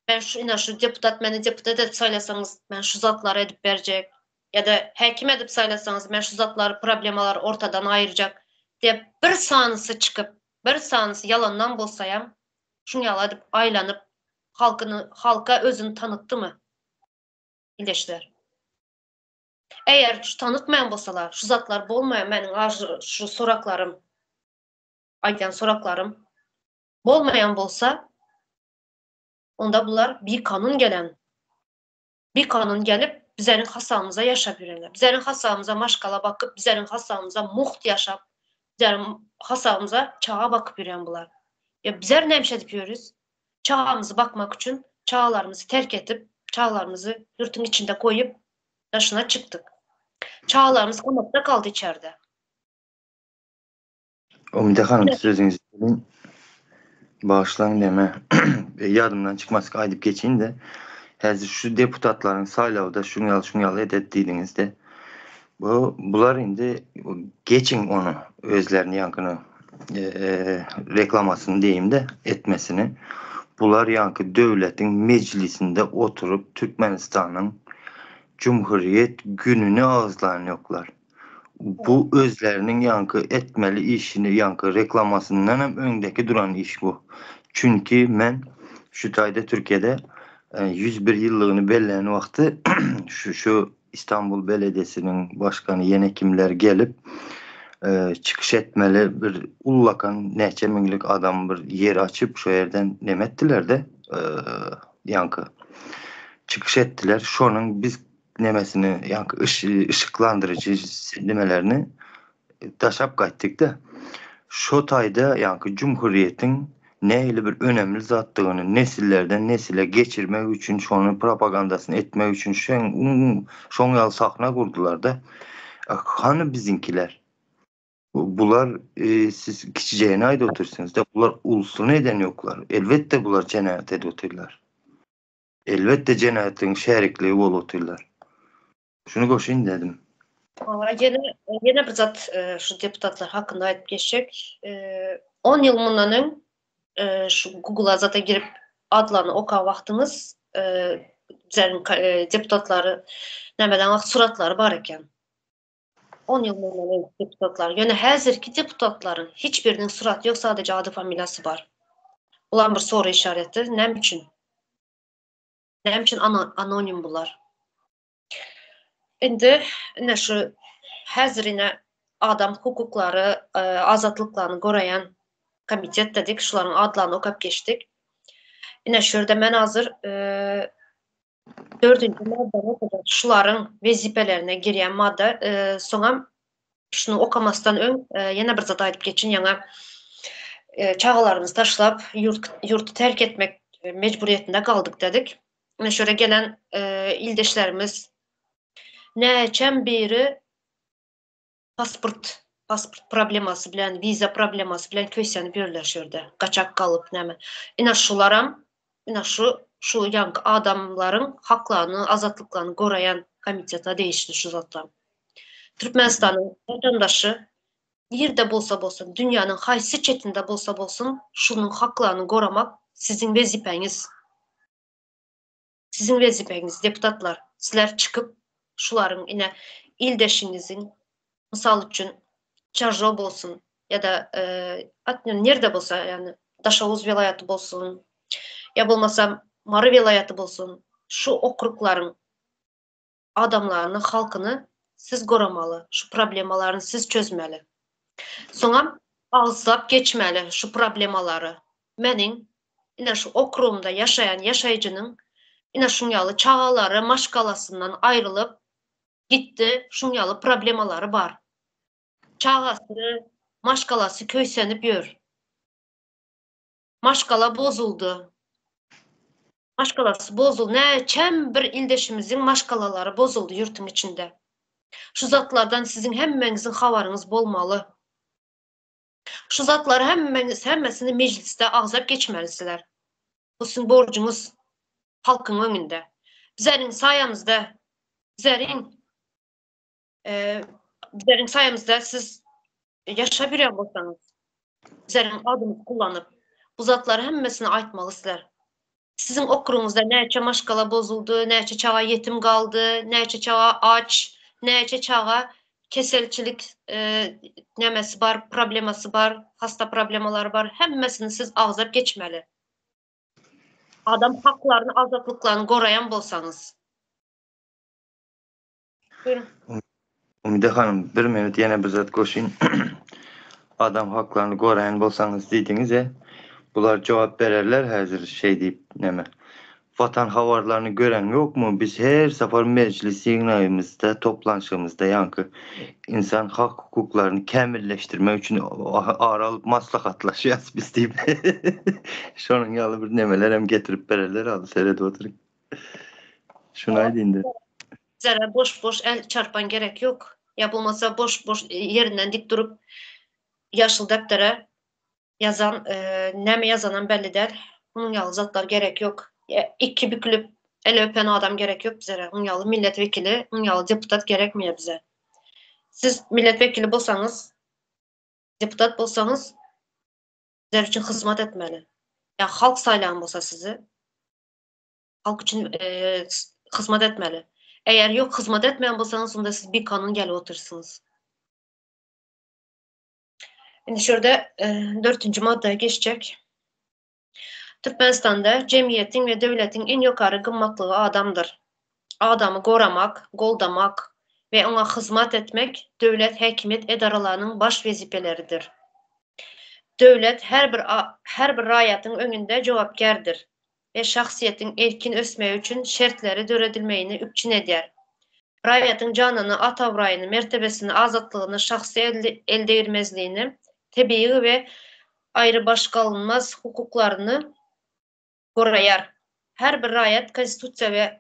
men şu ine şu deputat meni deputat edip saýlasaňyz, men şu zatlary edip berjek ýa-da häkim edip saýlasaňyz, men şu zatlary problemalary ortadan aýyrjak diýip bir sanysy çykyp, bir sanysy ýalandan bolsaýam, şuň ýaly edip aýlanyp halkyny halka özüni tanytdymy? Ildeşler. Eger şu tanytmaýan bolsalar, şu zatlar bolmaýan meniň şu soraklarym, aýdýan soraklarym bolmaýan bolsa, onda bular bikanun gelen, bikanun gelip bizleriň hasabymyza ýaşap ýörenler. Bizleriň hasabymyza maşgala bakyp, bizleriň hasabymyza mugt ýaşap, bizleriň hasabymyza çaga bakyp ýören bular. Ýa bizler näme iş edip ýörüs? Çagamyzy bakmak üçin çagalarymyzy terk edip, çagalarymyzy ýurtuň içinde goýup, daşyna çykdyk. Çagalarymyz gamakda galdy içerde. Umide hanym sözüňizi bölin. Bagyşlaň deme. Ýadymdan çykmasyk aýdyp geçeýin-de. Häzir şu deputatlaryň saýlawda şuň ýaly şuň ýaly edet diýdiňiz-de. Bu bular indi geçiň ony özlerini ýaňkyny reklamasyny diýeyim-de etmesini. Bular ýaňky döwletiň mejlisinde oturyp Türkmenistanyň Cumhuriyet gününi agyzlan ýoklar. Bu özleriniň ýaňky etmeli işini ýaňky reklamasyndan hem öňdeki duran iş bu. Çünki men şu taýda Türkiýede 101 ýyllygyny bellän wagty şu şu Istanbul belediyesiniň başkany ýene kimler gelip çykyş etmeli bir ullakan näçe müňlük adam bir ýer açyp şo ýerden neme etdiler-de ýaňky çykyş etdiler. Şonuň biz nemesini ýaňky yşyklandyryjy nemelerini daşap gaýtdyk-da. Şo taýda ýaňky jumhuriýetiň nähili bir önemli zatdygyny nesillerden nesile geçirmek üçin şony propagandasyny etmek üçin şoň şoň ýaly sahna gurdular-da. Hany biziňkiler? Bular siz kiçijegini aýdyp otyrsyňyz-da, bular ulusyny eden ýoklar. Elbetde bular jenaýat edip otyrlar. Elbetde jenaýatlygyň şärikligi bolup otyrlar. Şuny goşaýyn dedim. Ýene ýene bir zat şu deputatlar hakynda aýdyp geçjek. 10 ýyl mundan öň şu Google-a zata girip adlaryny okan wagtyňyz bizleriň deputatlary nämeden wagt suratlary bar eken. 10 ýyl mundan öň deputatlar. Ýöne häzirki deputatlaryň hiç biriniň suraty ýok, sadece ady familiýasy bar. Bulam bir soru işareti. Näme üçin? Näme üçin anonim bular? Indi ine şu häzir ine adam hukuklary, azatlyklaryny goraýan komitet dedik, şularyň adlaryny okap geçdik. Ine şu ýerde men hazir dördünji maddany okajak. Şularyň wezipelerine girýän madda. Soňam şuny okamasdan öň ýene bir zat aýdyp geçin, ýaňa çagalarymyzy taşlap ýurt ýurty terk etmek mejburyýetinde galdyk dedik. Ine şu ýere gelen ildeşlerimiz näçem biri pasport pasport problemasy bilen, wiza problemasy bilen köýsenip ýörler şu ýerde. Gaçak galyp näme. Ine şularam ine şu şu ýaňky adamlaryň haklaryny, azatlyklaryny goraýan komitete degişli şu zatlar. Türkmenistanyň watandaşy nirde bolsa bolsun, dünýäniň haýsy çetinde bolsa bolsun, şunuň haklaryny goramak siziň wezipäňiz. Siziň wezipeňiz, deputatlar, sizler çykyp şularyň ine ildeşiňiziň, mysal üçin, Çarjo bolsun ýa-da nirde bolsa, ýagny Daşoguz welaýaty bolsun, ýa bolmasa Mary welaýaty bolsun, şu okruklaryň adamlaryny, halkyny siz goramaly, şu problemalaryny siz çözmeli. Soňam agzap geçmeli şu problemalary. Meniň ine şu okrugymda ýaşaýan ýaşaýjynyň ine şuň ýaly çagalary maşgalasyndan aýrylyp gitdi, şuň ýaly problemalary bar. Çagasy, maşgalasy köýsenip ýör. Maşgala bozuldy. Maşgalasy bozuldy. Näçem bir ildeşimiziň maşgalalary bozuldy ýurtuň içinde. Şu zatlardan siziň hemmäňiziň habaryňyz bolmaly. Şu zatlary hemmäňiz hemmesini mejlisde agzap geçmelisizler. Bu siziň borjuňyz halkyň öňünde. Bizleriň saýamyzda bizleriň bizleriň saýamyzda siz ýaşap ýörýän bolsaňyz bizleriň adymyzy kullanyp bu zatlary hemmesini aýtmaly sizler. Siziň okrugyňyzda näçe maşgala bozuldy, näçe çaga ýetim galdy, näçe çaga aç, näçe çaga keselçilik nämesi bar, problemasy bar, hasta problemalary bar, hemmesini siz agzap geçmeli. Adam haklaryny, azatlyklaryny goraýan bolsaňyz. Buyurun. Umide hanym, bir minut ýene bir zat goşaýyn. Adam haklaryny goraýan bolsaňyz diýdiňiz-e. Bular jogap bererler häzir şeý diýip neme. Watan habarlaryny gören ýokmy? Biz her sapar mejlis ýygnaýymyzda, toplanşygymyzda ýaňky insan hak hukuklaryny kämilleşdirmek üçin ara alyp maslahatlaşýas biz diýip. Şonuň ýaly bir nemelerem getirip bererler aly seredip oturyň. Şuny aýdyn-da. Bizlere boş boş el çarpan gerek ýok. Ýa bolmasa boş boş ýerinden dik durup ýaşyl depdere ýazan näme ýazanam belli däl. Munuň ýaly zatlar gerek ýok. Iki bükülip el öpen adam gerek ýok bizlere. Munuň ýaly millet wekili, munuň ýaly deputat gerekmeýär bize. Siz millet wekili bolsaňyz, deputat bolsaňyz bizler üçin hyzmat etmeli. Ýa halk saýlan bolsa sizi halk üçin hyzmat etmeli. Eger ýok hyzmat etmeýän bolsaňyz onda siz bikanun gelip otyrsyňyz. Indi şu ýerde dördünji madda geçjek. Türkmenistanda jemgyýetiň we döwletiň iň ýokary gymmatlygy adamdyr. Adamy goramak, goldamak we oňa hyzmat etmek döwlet häkimiýet edaralarynyň baş wezipeleridir. Döwlet her bir her bir raýatyň öňünde jogapkärdir we şahsyýetiň erkin ösmegi üçin şertleri döredilmegini üpjün edýär. Raýatyň janyny, at-abraýyny, mertebesini, azatlygyny, şahsy eldegirmezligini, tebigy we aýrybaşgalynmaz hukuklaryny goraýar. Her bir raýat Konstitusiýa we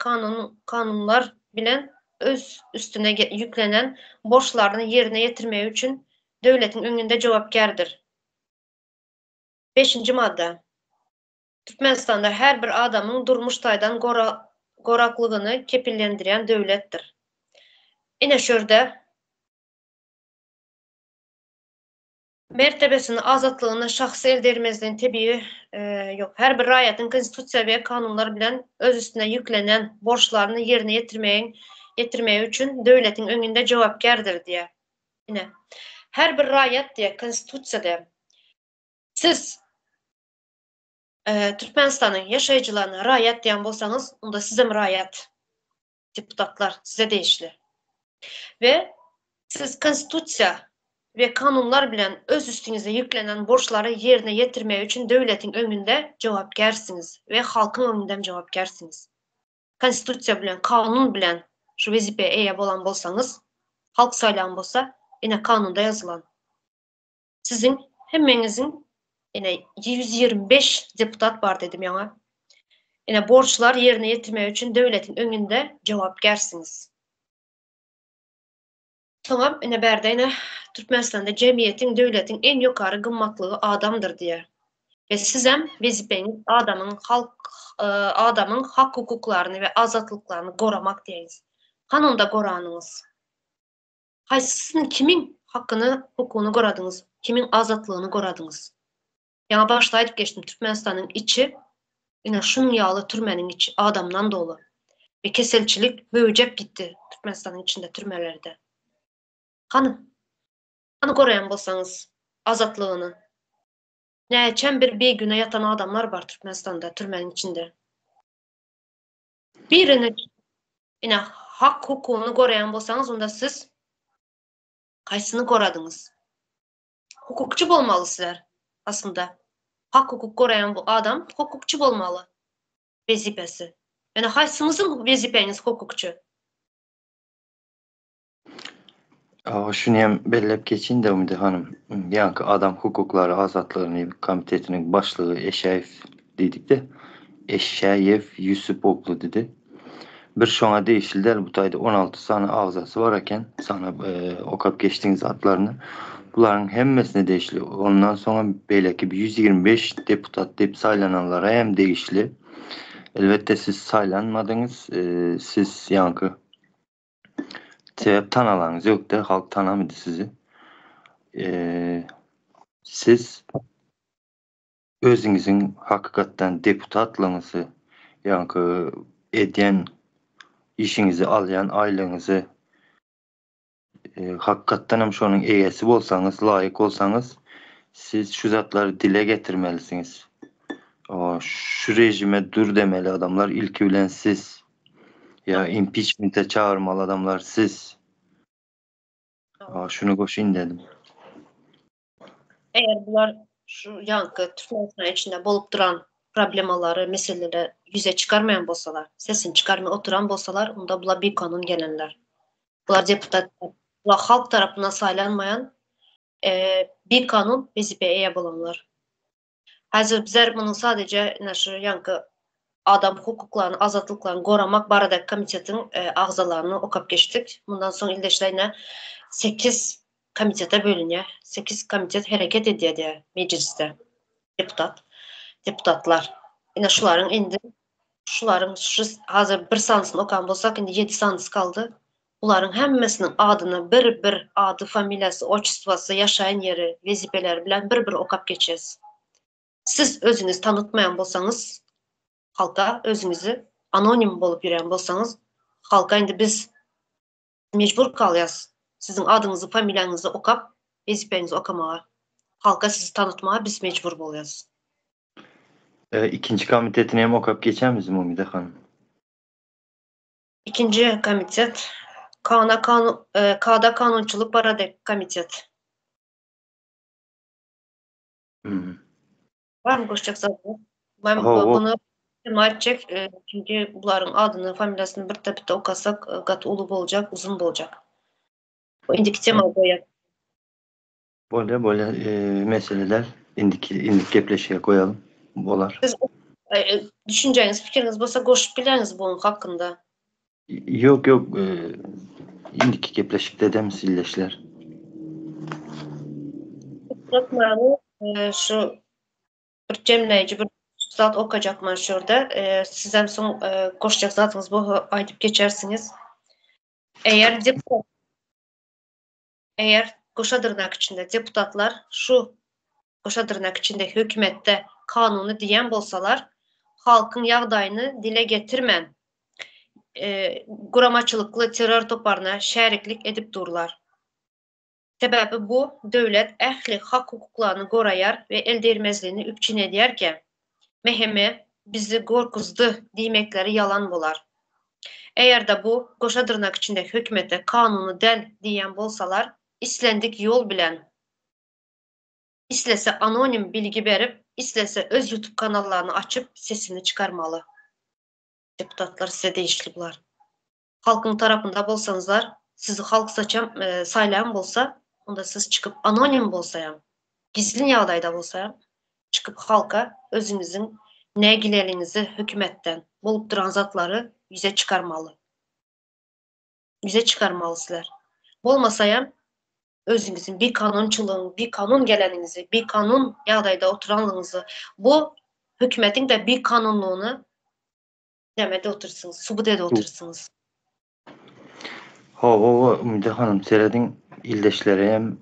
kanunlar bilen öz üstüne ýüklenen borçlaryny ýerine ýetirmegi üçin döwletiň öňünde jogapkärdir. Beşinji madda. Türkmenistanda her bir adamyň durmuş taýdan goraklygyny kepillendirýän döwletdir. Ine şu ýerde Mertebesini, azatlygyny, şahsy eldegirmezligini tebigy ýok. Her bir raýatyň Konstitusiýa we kanunlar bilen öz üstüne ýüklenen borçlaryny ýerine ýetirmegiň ýetirmegi üçin döwletiň öňünde jogapkärdir diýýär. Ine, her bir raýat diýýär Konstitusiýada. Siz Türkmenistanyň ýaşaýjylaryna raýat diýen bolsaňyz, onda sizem raýat. Deputatlar size degişli. We siz Konstitusiýa we kanunlar bilen öz üstüňize ýüklenen borçlary ýerine ýetirmek üçin döwletiň öňünde jogapkärsiňiz we halkyň öňünde hem jogapkärsiňiz. Konstitusiýa bilen, kanun bilen şu wezipä eýe bolan bolsaňyz, halk saýlan bolsa, ine kanunda ýazylan. Siziň hemmeňiziň ine 125 deputat bar dedim ýaňa. Ine borçlar ýerine ýetirmek üçin döwletiň öňünde jogapkärsiňiz. Soňam ine bärde ine Türkmenistanda jemgyýetiň döwletiň iň ýokary gymmatlygy adamdyr diýýär. We sizem wezipeňiz adamyň halk adamyň hak hukuklaryny we azatlyklaryny goramak diýeňiz. Hany onda goranyňyz? Haýsysyny kimiň hakyny hukugyny goradyňyz kimiň azatlygyny goradyňyz. Ýaňy başda aýdyp geçdim Türkmenistanyň içi ine şunuň ýaly türmeniň içi adamdan doly we keselçilik möwjäp gitdi Türkmenistanyň içinde türmelerde. Hany hany goraýan bolsaňyz azatlygyny. Näçem bir bigüne ýatan adamlar bar Türkmenistanda türmeniň içinde. Birini ine hak hukugyny goraýan bolsaňyz onda siz haýsyny goradyňyz? Hukukçy bolmaly sizler aslynda. Hak hukuk goraýan bu adam hukukçy bolmaly wezipesi. Ýöne haýsyňyzyň wezipeňiz hukukçy? Şuny hem belläp geçeýin-de Umyda hanym, ýaňky Adam hukuklary azatlygyny komitetiniň başlygy Eşäýew diýdik-de, Eşäýew Ýusup ogly diýdi. Bir şoňa degişli däl, bu taýda 16 sany agzasy bar eken, sanap okap geçdiňiz atlaryny. Bularyň hemmesine degişli. Ondan soňam beýleki bir 125 deputat diýip saýlananlara hem degişli. Elbetde siz saýlanmadyňyz, siz ýaňky Sebäp tanalaňyz ýokda, halk tanamydy sizi. Siz özüňiziň hakykatdan deputatlygyňyzy, ýaňky edýän işiňizi, alýan aýlygyňyzy hakykatdanam şonuň eýesi bolsaňyz, laýyk bolsaňyz, siz şu zatlary dile getirmelisiňiz. Şu režime dur demeli adamlar ilki bilen siz. Ýa impiçmente çagyrmaly adamlar siz. Şuny goşaýyn dedim. Eger bular şu ýaňky Türkmenistan içinde bolup duran problemalary, meseleleri ýüze çykarmaýan bolsalar, sesini çykarmay oturan bolsalar, onda bular bikanun gelenler. Bular deputat, bular halk tarapyndan saýlanmaýan bikanun wezipä eýe bolanlar. Häzir bizler munuň sadeje ine şu ýaňky adam hukuklaryny, azatlyklaryny goramak baradaky komitetiň agzalaryny okap geçdik. Mundan soň ildeşler ine sekiz komitete bölünýär. Sekiz komitet hereket edýär diýýär mejlisde deputat, deputatlar. Ine şularyň indi şularyň şu hazir bir sanysyny okan bolsak indi ýedi sanysy kaldy. Bularyň hemmesiniň adyny bir-bir, ady, familiýasy, otçestwosy, ýaşaýan ýeri, wezipeleri bilen bir-bir okap geçeris. Siz özüňizi tanytmaýan bolsaňyz halka, özüňizi anonim bolup ýörýän bolsaňyz, halka indi biz mejbur galýas siziň adyňyzy, familiýaňyzy okap, wezipeňizi okamaga. Halka sizi tanytmaga biz mejbur bolýas. Ikinji komitetini hem okap geçämizmi Umyda hanym? Ikinji komitet kana kanun kada kanunçylyk barada komitet. Barmy goşjak zadyňyz? Men bunu tema etjek, çünki bularyň adyny, familiýasyny birde-birde okasak gaty uly boljak, uzyn boljak. Bu indiki tema goýak. Bolýa, bolýa, mesele däl. Indiki indiki gepleşige goýalym. Bolar. Siz düşünjäňiz, pikiriňiz bolsa goşup bileňiz buň hakynda. Ýok, ýok, indiki gepleşikde edemiz illeşler. Şu bir jemleýji bir zat okajak men şu ýerde. Sizem soň goşjak zadyňyz bolsa aýdyp geçersiňiz. Eger deputat Eger goşa dyrnak içinde deputatlar şu goşa dyrnak içinde hökümetde kanuny diýen bolsalar, halkyň ýagdaýyny dile getirmän, guramaçylykly terror toparyna şäriklik edip durlar. Sebäbi bu döwlet ähli hak-hukuklaryny goraýar we eldegirmezligini üpjün edýärkä, MHM bizi gorkuzdy diýmekleri ýalan bolar. Eger-de bu goşa dyrnak içinde hökümete kanuny däl diýýän bolsalar, islendik ýol bilen, islese anonim bilgi berip, islese öz ýutub kanallaryny açyp sesini çykarmaly. Deputatlar size degişli bular. Halkyň tarapynda bolsaňyzlar, sizi halk saçan, saýlaýan bolsa, onda siz çykyp anonim bolsaýam, gizlin ýagdaýda bolsaýam, çykyp halka özüňiziň nägileligiňizi hökümetden, bolup duran zatlary ýüze çykarmaly. Ýüze çykarmaly sizler. Bolmasaýam özüňiziň bikanunçylygyň, bikanun geleniňizi, bikanun ýagdaýda oturanlygyňyzy, bu hökümetiň-de bikanunlygyny Nämede otyrsyňyz, subut edip otyrsyňyz. Hawa, Umyda hanym, serediň, ildeşleri hem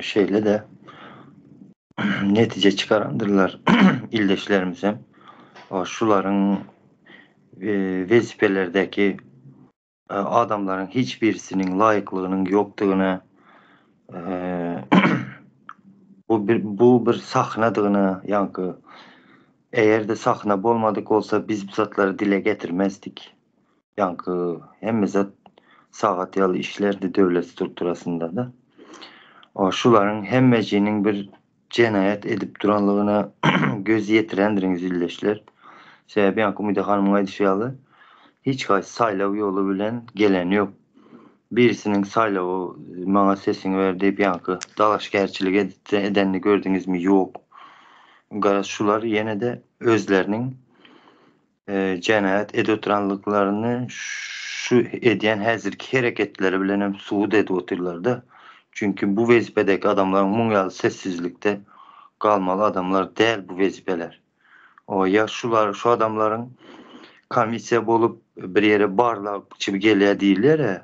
şeýle-de netije çykarandyrlar, ildeşlerimiz hem. Şularyň wezipelerdäki adamlaryň hiç birisiniň laýyklygynyň ýokdugyna, bu bir bu bir sahnadygyna, ýaňky eger-de sahna bolmadyk bolsa biz bu zatlary dile getirmezdik. Ýaňky hemme zat sagat ýaly işlerdi döwlet strukturasynda-da. Şularyň hemmejiniň bir jenaýat edip duranlygyna göz ýetirendiriňiz ildeşler. Sebäbi ýaňky Umyda hanymyň aýdyşy ýaly hiç haýsy saýlaw ýoly bilen gelen ýok. Birisiniň saýlawy maňa sesiňi ber diýip ýaňky dalaşgärçilik edenini gördüňizmi ýok. Garaz şular ýene-de özleriniň jenaýat edip oturanlyklaryny şu edýän häzirki hereketleri bilen hem subut edip otyrlar-da. Çünki bu wezipedäki adamlaryň muň ýaly sessizlikde galmaly adamlar däl bu wezipeler. O ýa şular şu adamlaryň komissiýa bolup bir ýere barlagçy gelýär diýilýär-ä,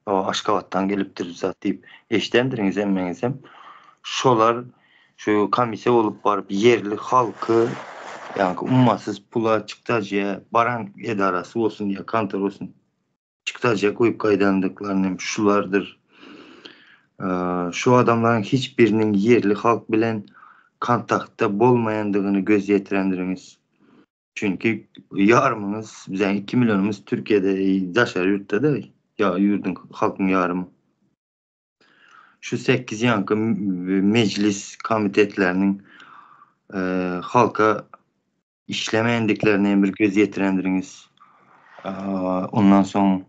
o Aşgabatdan gelipdir zat diýip eşidendiriňiz hemmeňizem. Şolar şu komissiýa bolup baryp ýerli halky ýaňky ummasyz pula çykdajyýa baran edarasy bolsun ýa kontor bolsun çykdajyýa goýup gaýdandyklaryny hem şulardyr. Şu adamlaryň hiç biriniň ýerli halk bilen kontaktda bolmaýandygyny göz ýetirendiriňiz. Çünki ýarymyňyz, bizäň 2 millionymyz Türkiýede, daşary ýurtda-da, ýa ýurduň halkyň ýarymy. Şu 8 ýaňky mejlis komitetleriniň halka işlemeýändiklerine hem bir göz ýetirendiriňiz. Ondan soň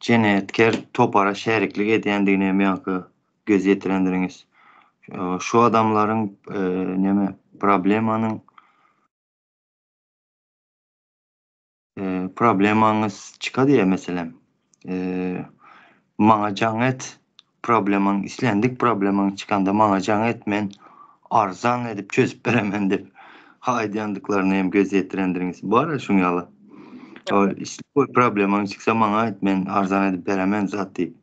jenaýatker topara şäriklik edýändigine hem ýaňky göz ýetirendiriňiz. Şu adamlaryň neme problemanyň Problemaňyz çyka diýýär meselem. Maňa jaň et, problemaň islendik problemaň çykanda maňa jaň et men arzan edip çözüp beremen diýip aýdýandyklaryny hem göz ýetirendiriňiz. Bar-a şuň ýaly. Islendik problemaň çyksa maňa aýt men arzan edip beremen zat diýip.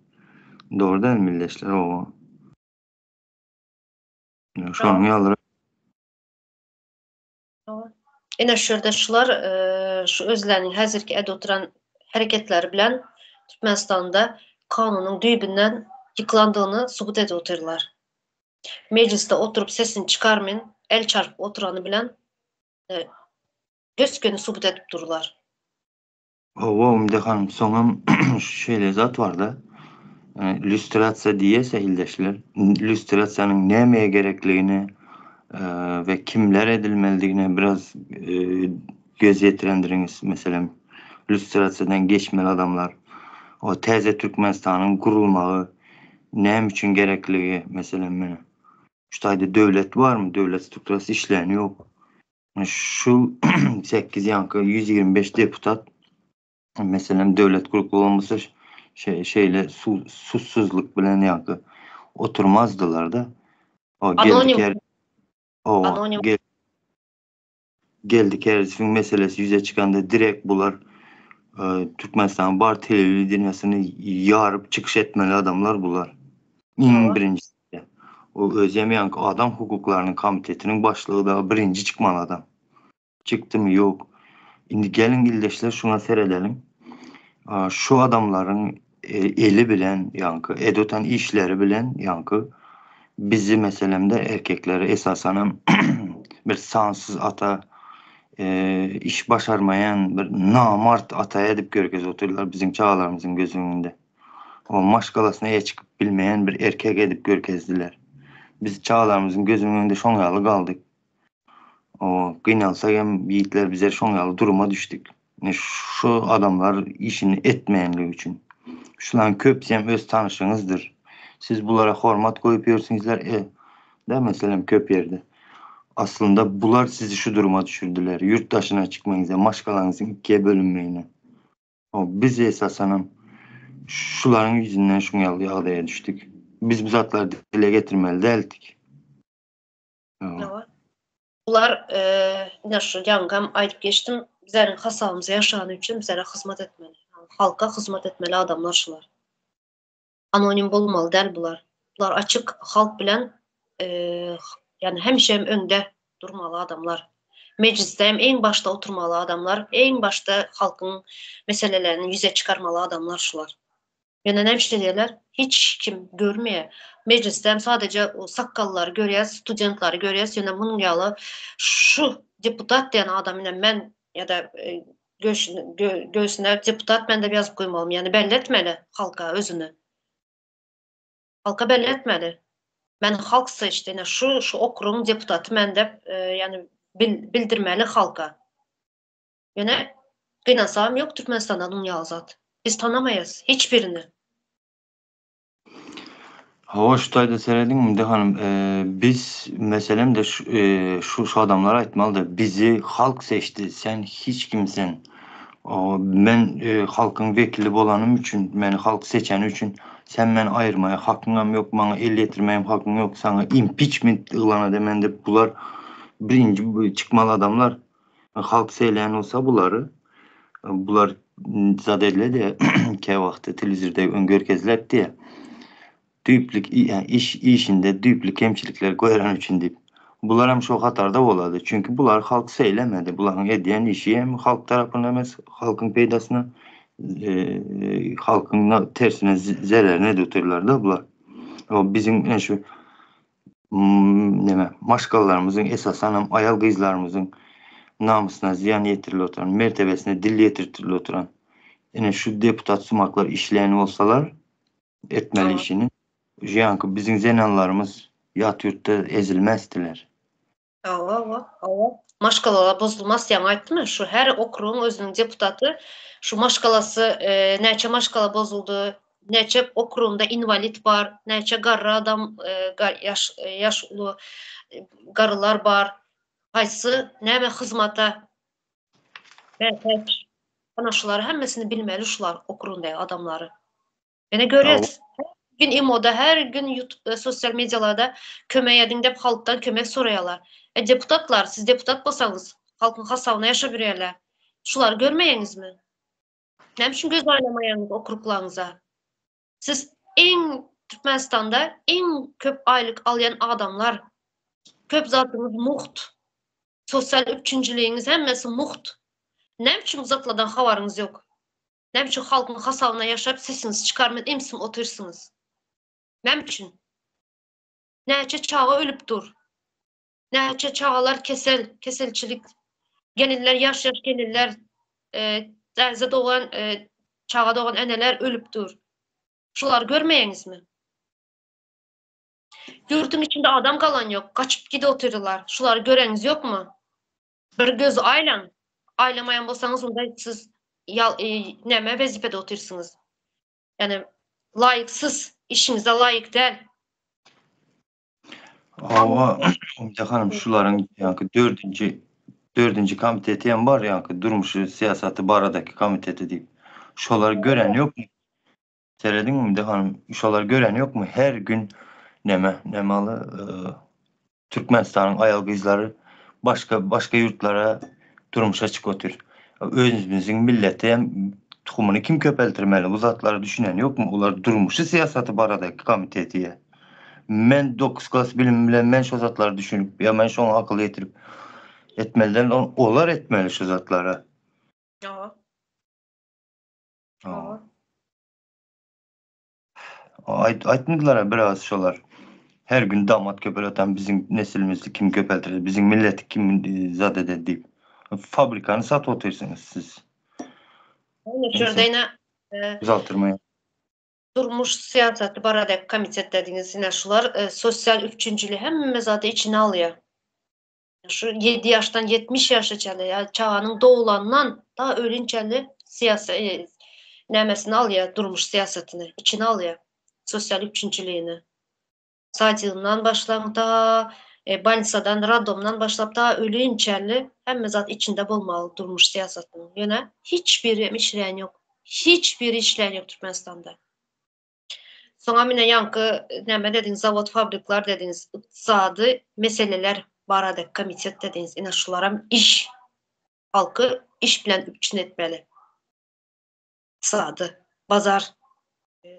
Dogry dälmi milleşler oba. Şonuň ýaly. Ine şu ýerde şular şu özleriniň häzirki edip oturan hereketleri bilen Türkmenistanda kanunyň düýbünden ýykylandygyny subut edip otyrlar. Mejlisde oturyp sesini çykarmyn, el çarpyp oturany bilen gös-göni subut edip durlar. Hawa, Umyda hanym, soňam şeýle zat bar-da, lýustrasiýa diýýäs-ä ildeşler, lýustrasiýanyň nämeye gerekligini we kimler edilmelidigine biraz göz ýetirendiriňiz, meselem, lýustrasiýadan geçmeli adamlar, o täze Türkmenistanyň gurulmagy näme üçin gerekligi, meselem, mene şu taýda döwlet barmy, döwlet strukturasy işleýän ýok. Şu 8 ýaňky 125 deputat meselem döwlet gurup bolmasa şeýle sussuzlyk bilen ýaňky oturmazdylar-da. O geldi o Geldi Kerdisowyň meselesi ýüze çykanda direkt bular Türkmenistanyň bar telewideniýesini ýaryp çykyş etmeli adamlar bular. Iň birinji. O özem ýaňky adam hukuklarynyň komitetiniň başlygy dagy birinji çykmaly adam. Çykdymy ýok. Indi geliň ildeşler şuňa seredeliň. Şu adamlaryň eli bilen ýaňky edotan işleri bilen ýaňky bizi meselemde erkekleri esasanam bir sansyz ata iş başarmaýan bir namart ata edip görkezip otyrlar biziň çagalarymyzyň göz öňünde. O maşgalasyna eýe çykyp bilmeýän bir erkek edip görkezdiler. Biz çagalarymyzyň gözüniň öňünde şoň ýaly galdyk. O gynansak hem ýigitler bizler şoň ýaly duruma düşdük. Ine şu adamlar işini etmeýänligi üçin. Şularyň köpüsi hem öz tanyşyňyzdyr. Siz bulara hormat goýup ýörsüňizler e da meselem köp ýerde. Aslynda bular sizi şu duruma düşürdiler. Ýurt daşyna çykmagyňyza, maşgalaňyzyň ikiye bölünmegine. O biz esasanam şularyň ýüzünden şuň ýaly ýagdaýa düşdük. Biz bu zatlary dile getirmeli däldik. Hawa. Bular ine şu ýaňkam aýdyp geçdim, bizleriň hasabymyza ýaşagany üçin bizlere hyzmat etmeli. Halka hyzmat etmeli adamlar şular. Anonim bolmaly däl bular. Bular açyk halk bilen ýagny hemişe hem öňde durmaly adamlar. Mejlisde hem iň başda oturmaly adamlar, iň başda halkyň meselelerini ýüze çykarmaly adamlar şular. Ýöne näme üçin edýärler? Hiç kim görmeýär. Mejlisde hem sadece o sakgallary görýäs, studentleri görýäs. Ýöne munuň ýaly şu deputat diýen adam ine men ýa-da e, göğsüne deputat men diýip ýazyp goýmalym. Ýagny belli etmeli halka özüni. Halka belli etmeli. Men halk seçdi. Ine şu şu okrugyň deputaty men diýip, e, ýagny bildirmeli halka. Ýöne gynansagam ýok Türkmenistanda munuň ýaly zat. Biz tanamaýas hiç birini. Hawa şu taýda serediň Mümde hanym biz meselemde şu şu adamlara aýtmalyda bizi halk seçdi sen hiç kimsen men halkyň wekili bolanym üçin meni halk seçeni üçin sen meni aýyrmaýa hakyňam ýok maňa el ýetirmäýem hakyň ýok saňa impiçment yglan edemen dep bular birinji çykmaly adamlar Halk seýleýän bolsa bulary, bular zat ediledi käwagtda telewizorda öň görkezilerdi. Düýpli iş işinde düýpli kemçilikler goýran üçin diýip. Bular hem şo hatarda bolady. Çünki bular halk seýlemedi. Bularyň edýän işi hem halk tarapyndan emes, halkyň peýdasyna, halkyň tersine zererine edip otyrlar-da bular. O biziň şu neme maşgalalarymyzyň esasanam aýal gyzlarymyzyň namysyna zyýan ýetirilip oturan, mertebesine dil ýetirtilip oturan ine şu deputat sumaklar işleýän bolsalar etmeli işini ýaňky biziň zenanlarymyz ýat ýurtda ezilmezdiler. Hawa, hawa, hawa. Maşgalalar bozulmaz ýaňy aýtdym şu her okrugyň özüniň deputaty şu maşgalasy e, näçe maşgala bozuldy, näçe okrugynda inwalid bar, näçe garry adam, e, ýaş e, ýaş uly e, garrylar bar. Haýsy näme hyzmata mätäç. Ana şulary hemmesini bilmeli şular okrugyndaky adamlary. Ýene görýäs. Her gün imoda, her gün YouTube, e, sosial medialarda kömek ediň diýip halkdan kömek soraýarlar. E deputatlar, siz deputat bolsaňyz, halkyň hasabyna ýaşap ýörýärler. Şulary görmeýäňizmi? Näme üçin göz aýlamaýaňyz okruklaryňyza? Siz iň Türkmenistanda iň köp aýlyk alýan adamlar. Köp zadyňyz mugt. Sosial üpjünçiligiňiz hemmesi mugt. Näme üçin bu zatlardan habaryňyz ýok? Näme üçin halkyň hasabyna ýaşap sesiňizi çykarman emsim otyrsyňyz? Näme üçin? Näçe çaga ölüp dur. Näçe çagalar kesel, keselçilik. Gelinler, ýaş-ýaş gelinler, täze dogan, çaga dogan eneler ölüp dur. Şulary görmeýäňizmi? Ýurduň içinde adam galan ýok, gaçyp gidip otyrlar. Şulary göreňiz ýokmy? Bir göz aýlaň. Aýlamaýan bolsaňyz onda siz näme wezipede otyrsyňyz? Ýani laýyksyz, işiňize laýyk däl. Hawa, Umyda hanym şularyň ýaňky dördünji dördünji komiteti hem bar ýaňky durmuşy syýasaty baradaky komiteti diýip. Şolary gören ýokmy? Serediň Umyda hanym, şolary gören ýokmy? Her gün neme, nemaly Türkmenistanyň aýal gyzlary başga başga ýurtlara durmuşa çykyp otyr. Özümiziň milleti hem tuhumyny kim köpeltirmeli? Bu zatlara düşünen ýokmy? Olar durmuşy syýasaty baradaky komiteti. Men dokuz klas bilim bilen men şo zatlara düşünip ýa men şoňa akyl ýetirip etmeli däl, olar etmeli şu zatlary. Ýa. Ýa. Aýt aýtmadylar biraz şolar. Her gün damat köpeleten biziň nesilimizi kim köpeltirer, biziň milleti kim zat eder diýip. Fabrikany satyp otyrsyňyz siz. Şurada ýene uzaltyrmaýyn. Durmuş syýasaty baradaky komitet dediňiz, ine şular sosial üpjünçiligi hemme zady içine alýar. Şu 7 ýaşdan 70 ýaşa çenli, ýa çaganyň doglandan ta ölinçäli syýasy nämesini alýar, durmuş syýasatyny içine alýar, sosial üpjünçiligini. Sadygyndan başlaň ta bolnisadan, roddomdan başlap ta ölinçäli hemme zat içinde bolmaly durmuş syýasatynyň. Ýöne hiç biri hem işleýän ýok. Hiç biri işleýän ýok Türkmenistanda. Soňam ine ýaňky näme dediňiz zawod fabrikler dediňiz ykdysady meseleler barada komitet dediňiz ine şularam iş halky iş bilen üpjün etmeli. Ykdysady bazar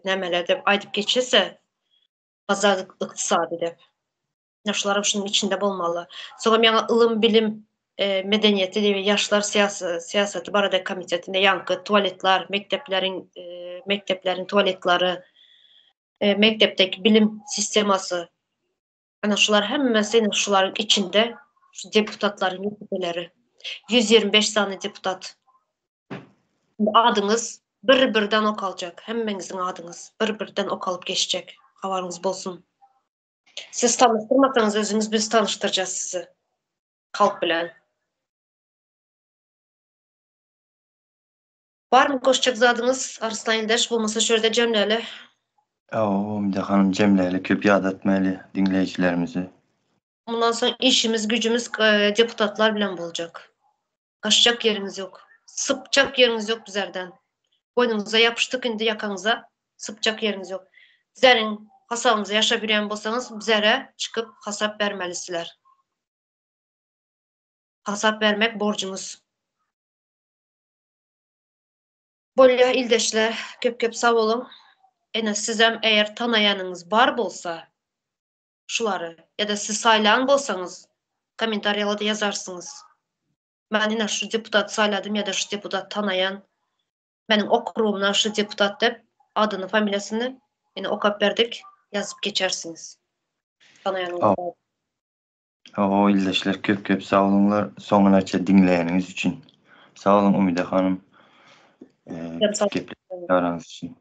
nämeler dep aýdyp geçilse bazar ykdysady dep. Ine şularam şunuň içinde bolmaly. Soňam ýaňy ylym bilim medeniýeti diýip ýaşlar syýasaty barada komitetinde ýaňky tualetler, mekdepleriň mekdepleriň tualetleri, mekdepdeki bilim sistemasy. Ana şular hemmesi ine şularyň içinde şu deputatlaryň wezipeleri. 125 sany deputat. Adyňyz bir-birden okaljak. Hemmeňiziň adyňyz bir-birden okalyp geçjek. Habaryňyz bolsun. Siz tanyşdyrmasaňyz özüňiz biz tanyşdyrjaz sizi halk bilen. Barmy goşjak zadyňyz Arslan ildeş bolmasa şu ýerde jemläli. Hawa Umyda hanym jemläli köp ýadatmaýly diňleýjilerimizi. Mundan soň işimiz güjümiz deputatlar bilen boljak. Gaçjak ýeriňiz ýok. Sypjak ýeriňiz ýok bizerden. Boýnuňyza ýapyşdyk indi ýakaňyza sypjak ýeriňiz ýok. Bizeriň hasabymyza ýaşap ýörýän bolsaňyz bizere çykyp hasap bermelisizler. Hasap bermek borjuňyz. Bolýa ildeşler köp köp sag boluň. Ene sizem eger tanaýanyňyz bar bolsa şulary ýa-da siz saýlan bolsaňyz kommentariýalarda ýazarsyňyz. Men ine şu deputat saýladym ýa-da şu deputat tanaýan. Meniň okrugymdan şu deputat dep adyny familiýasyny ine okap berdik ýazyp geçersiňiz. Tanaýanyňyz bar. Hawa ildeşler köp köp sag boluňlar soňunaça diňleýäniňiz üçin. Sag boluň Umyda hanym. Gepleşik araňyz üçin.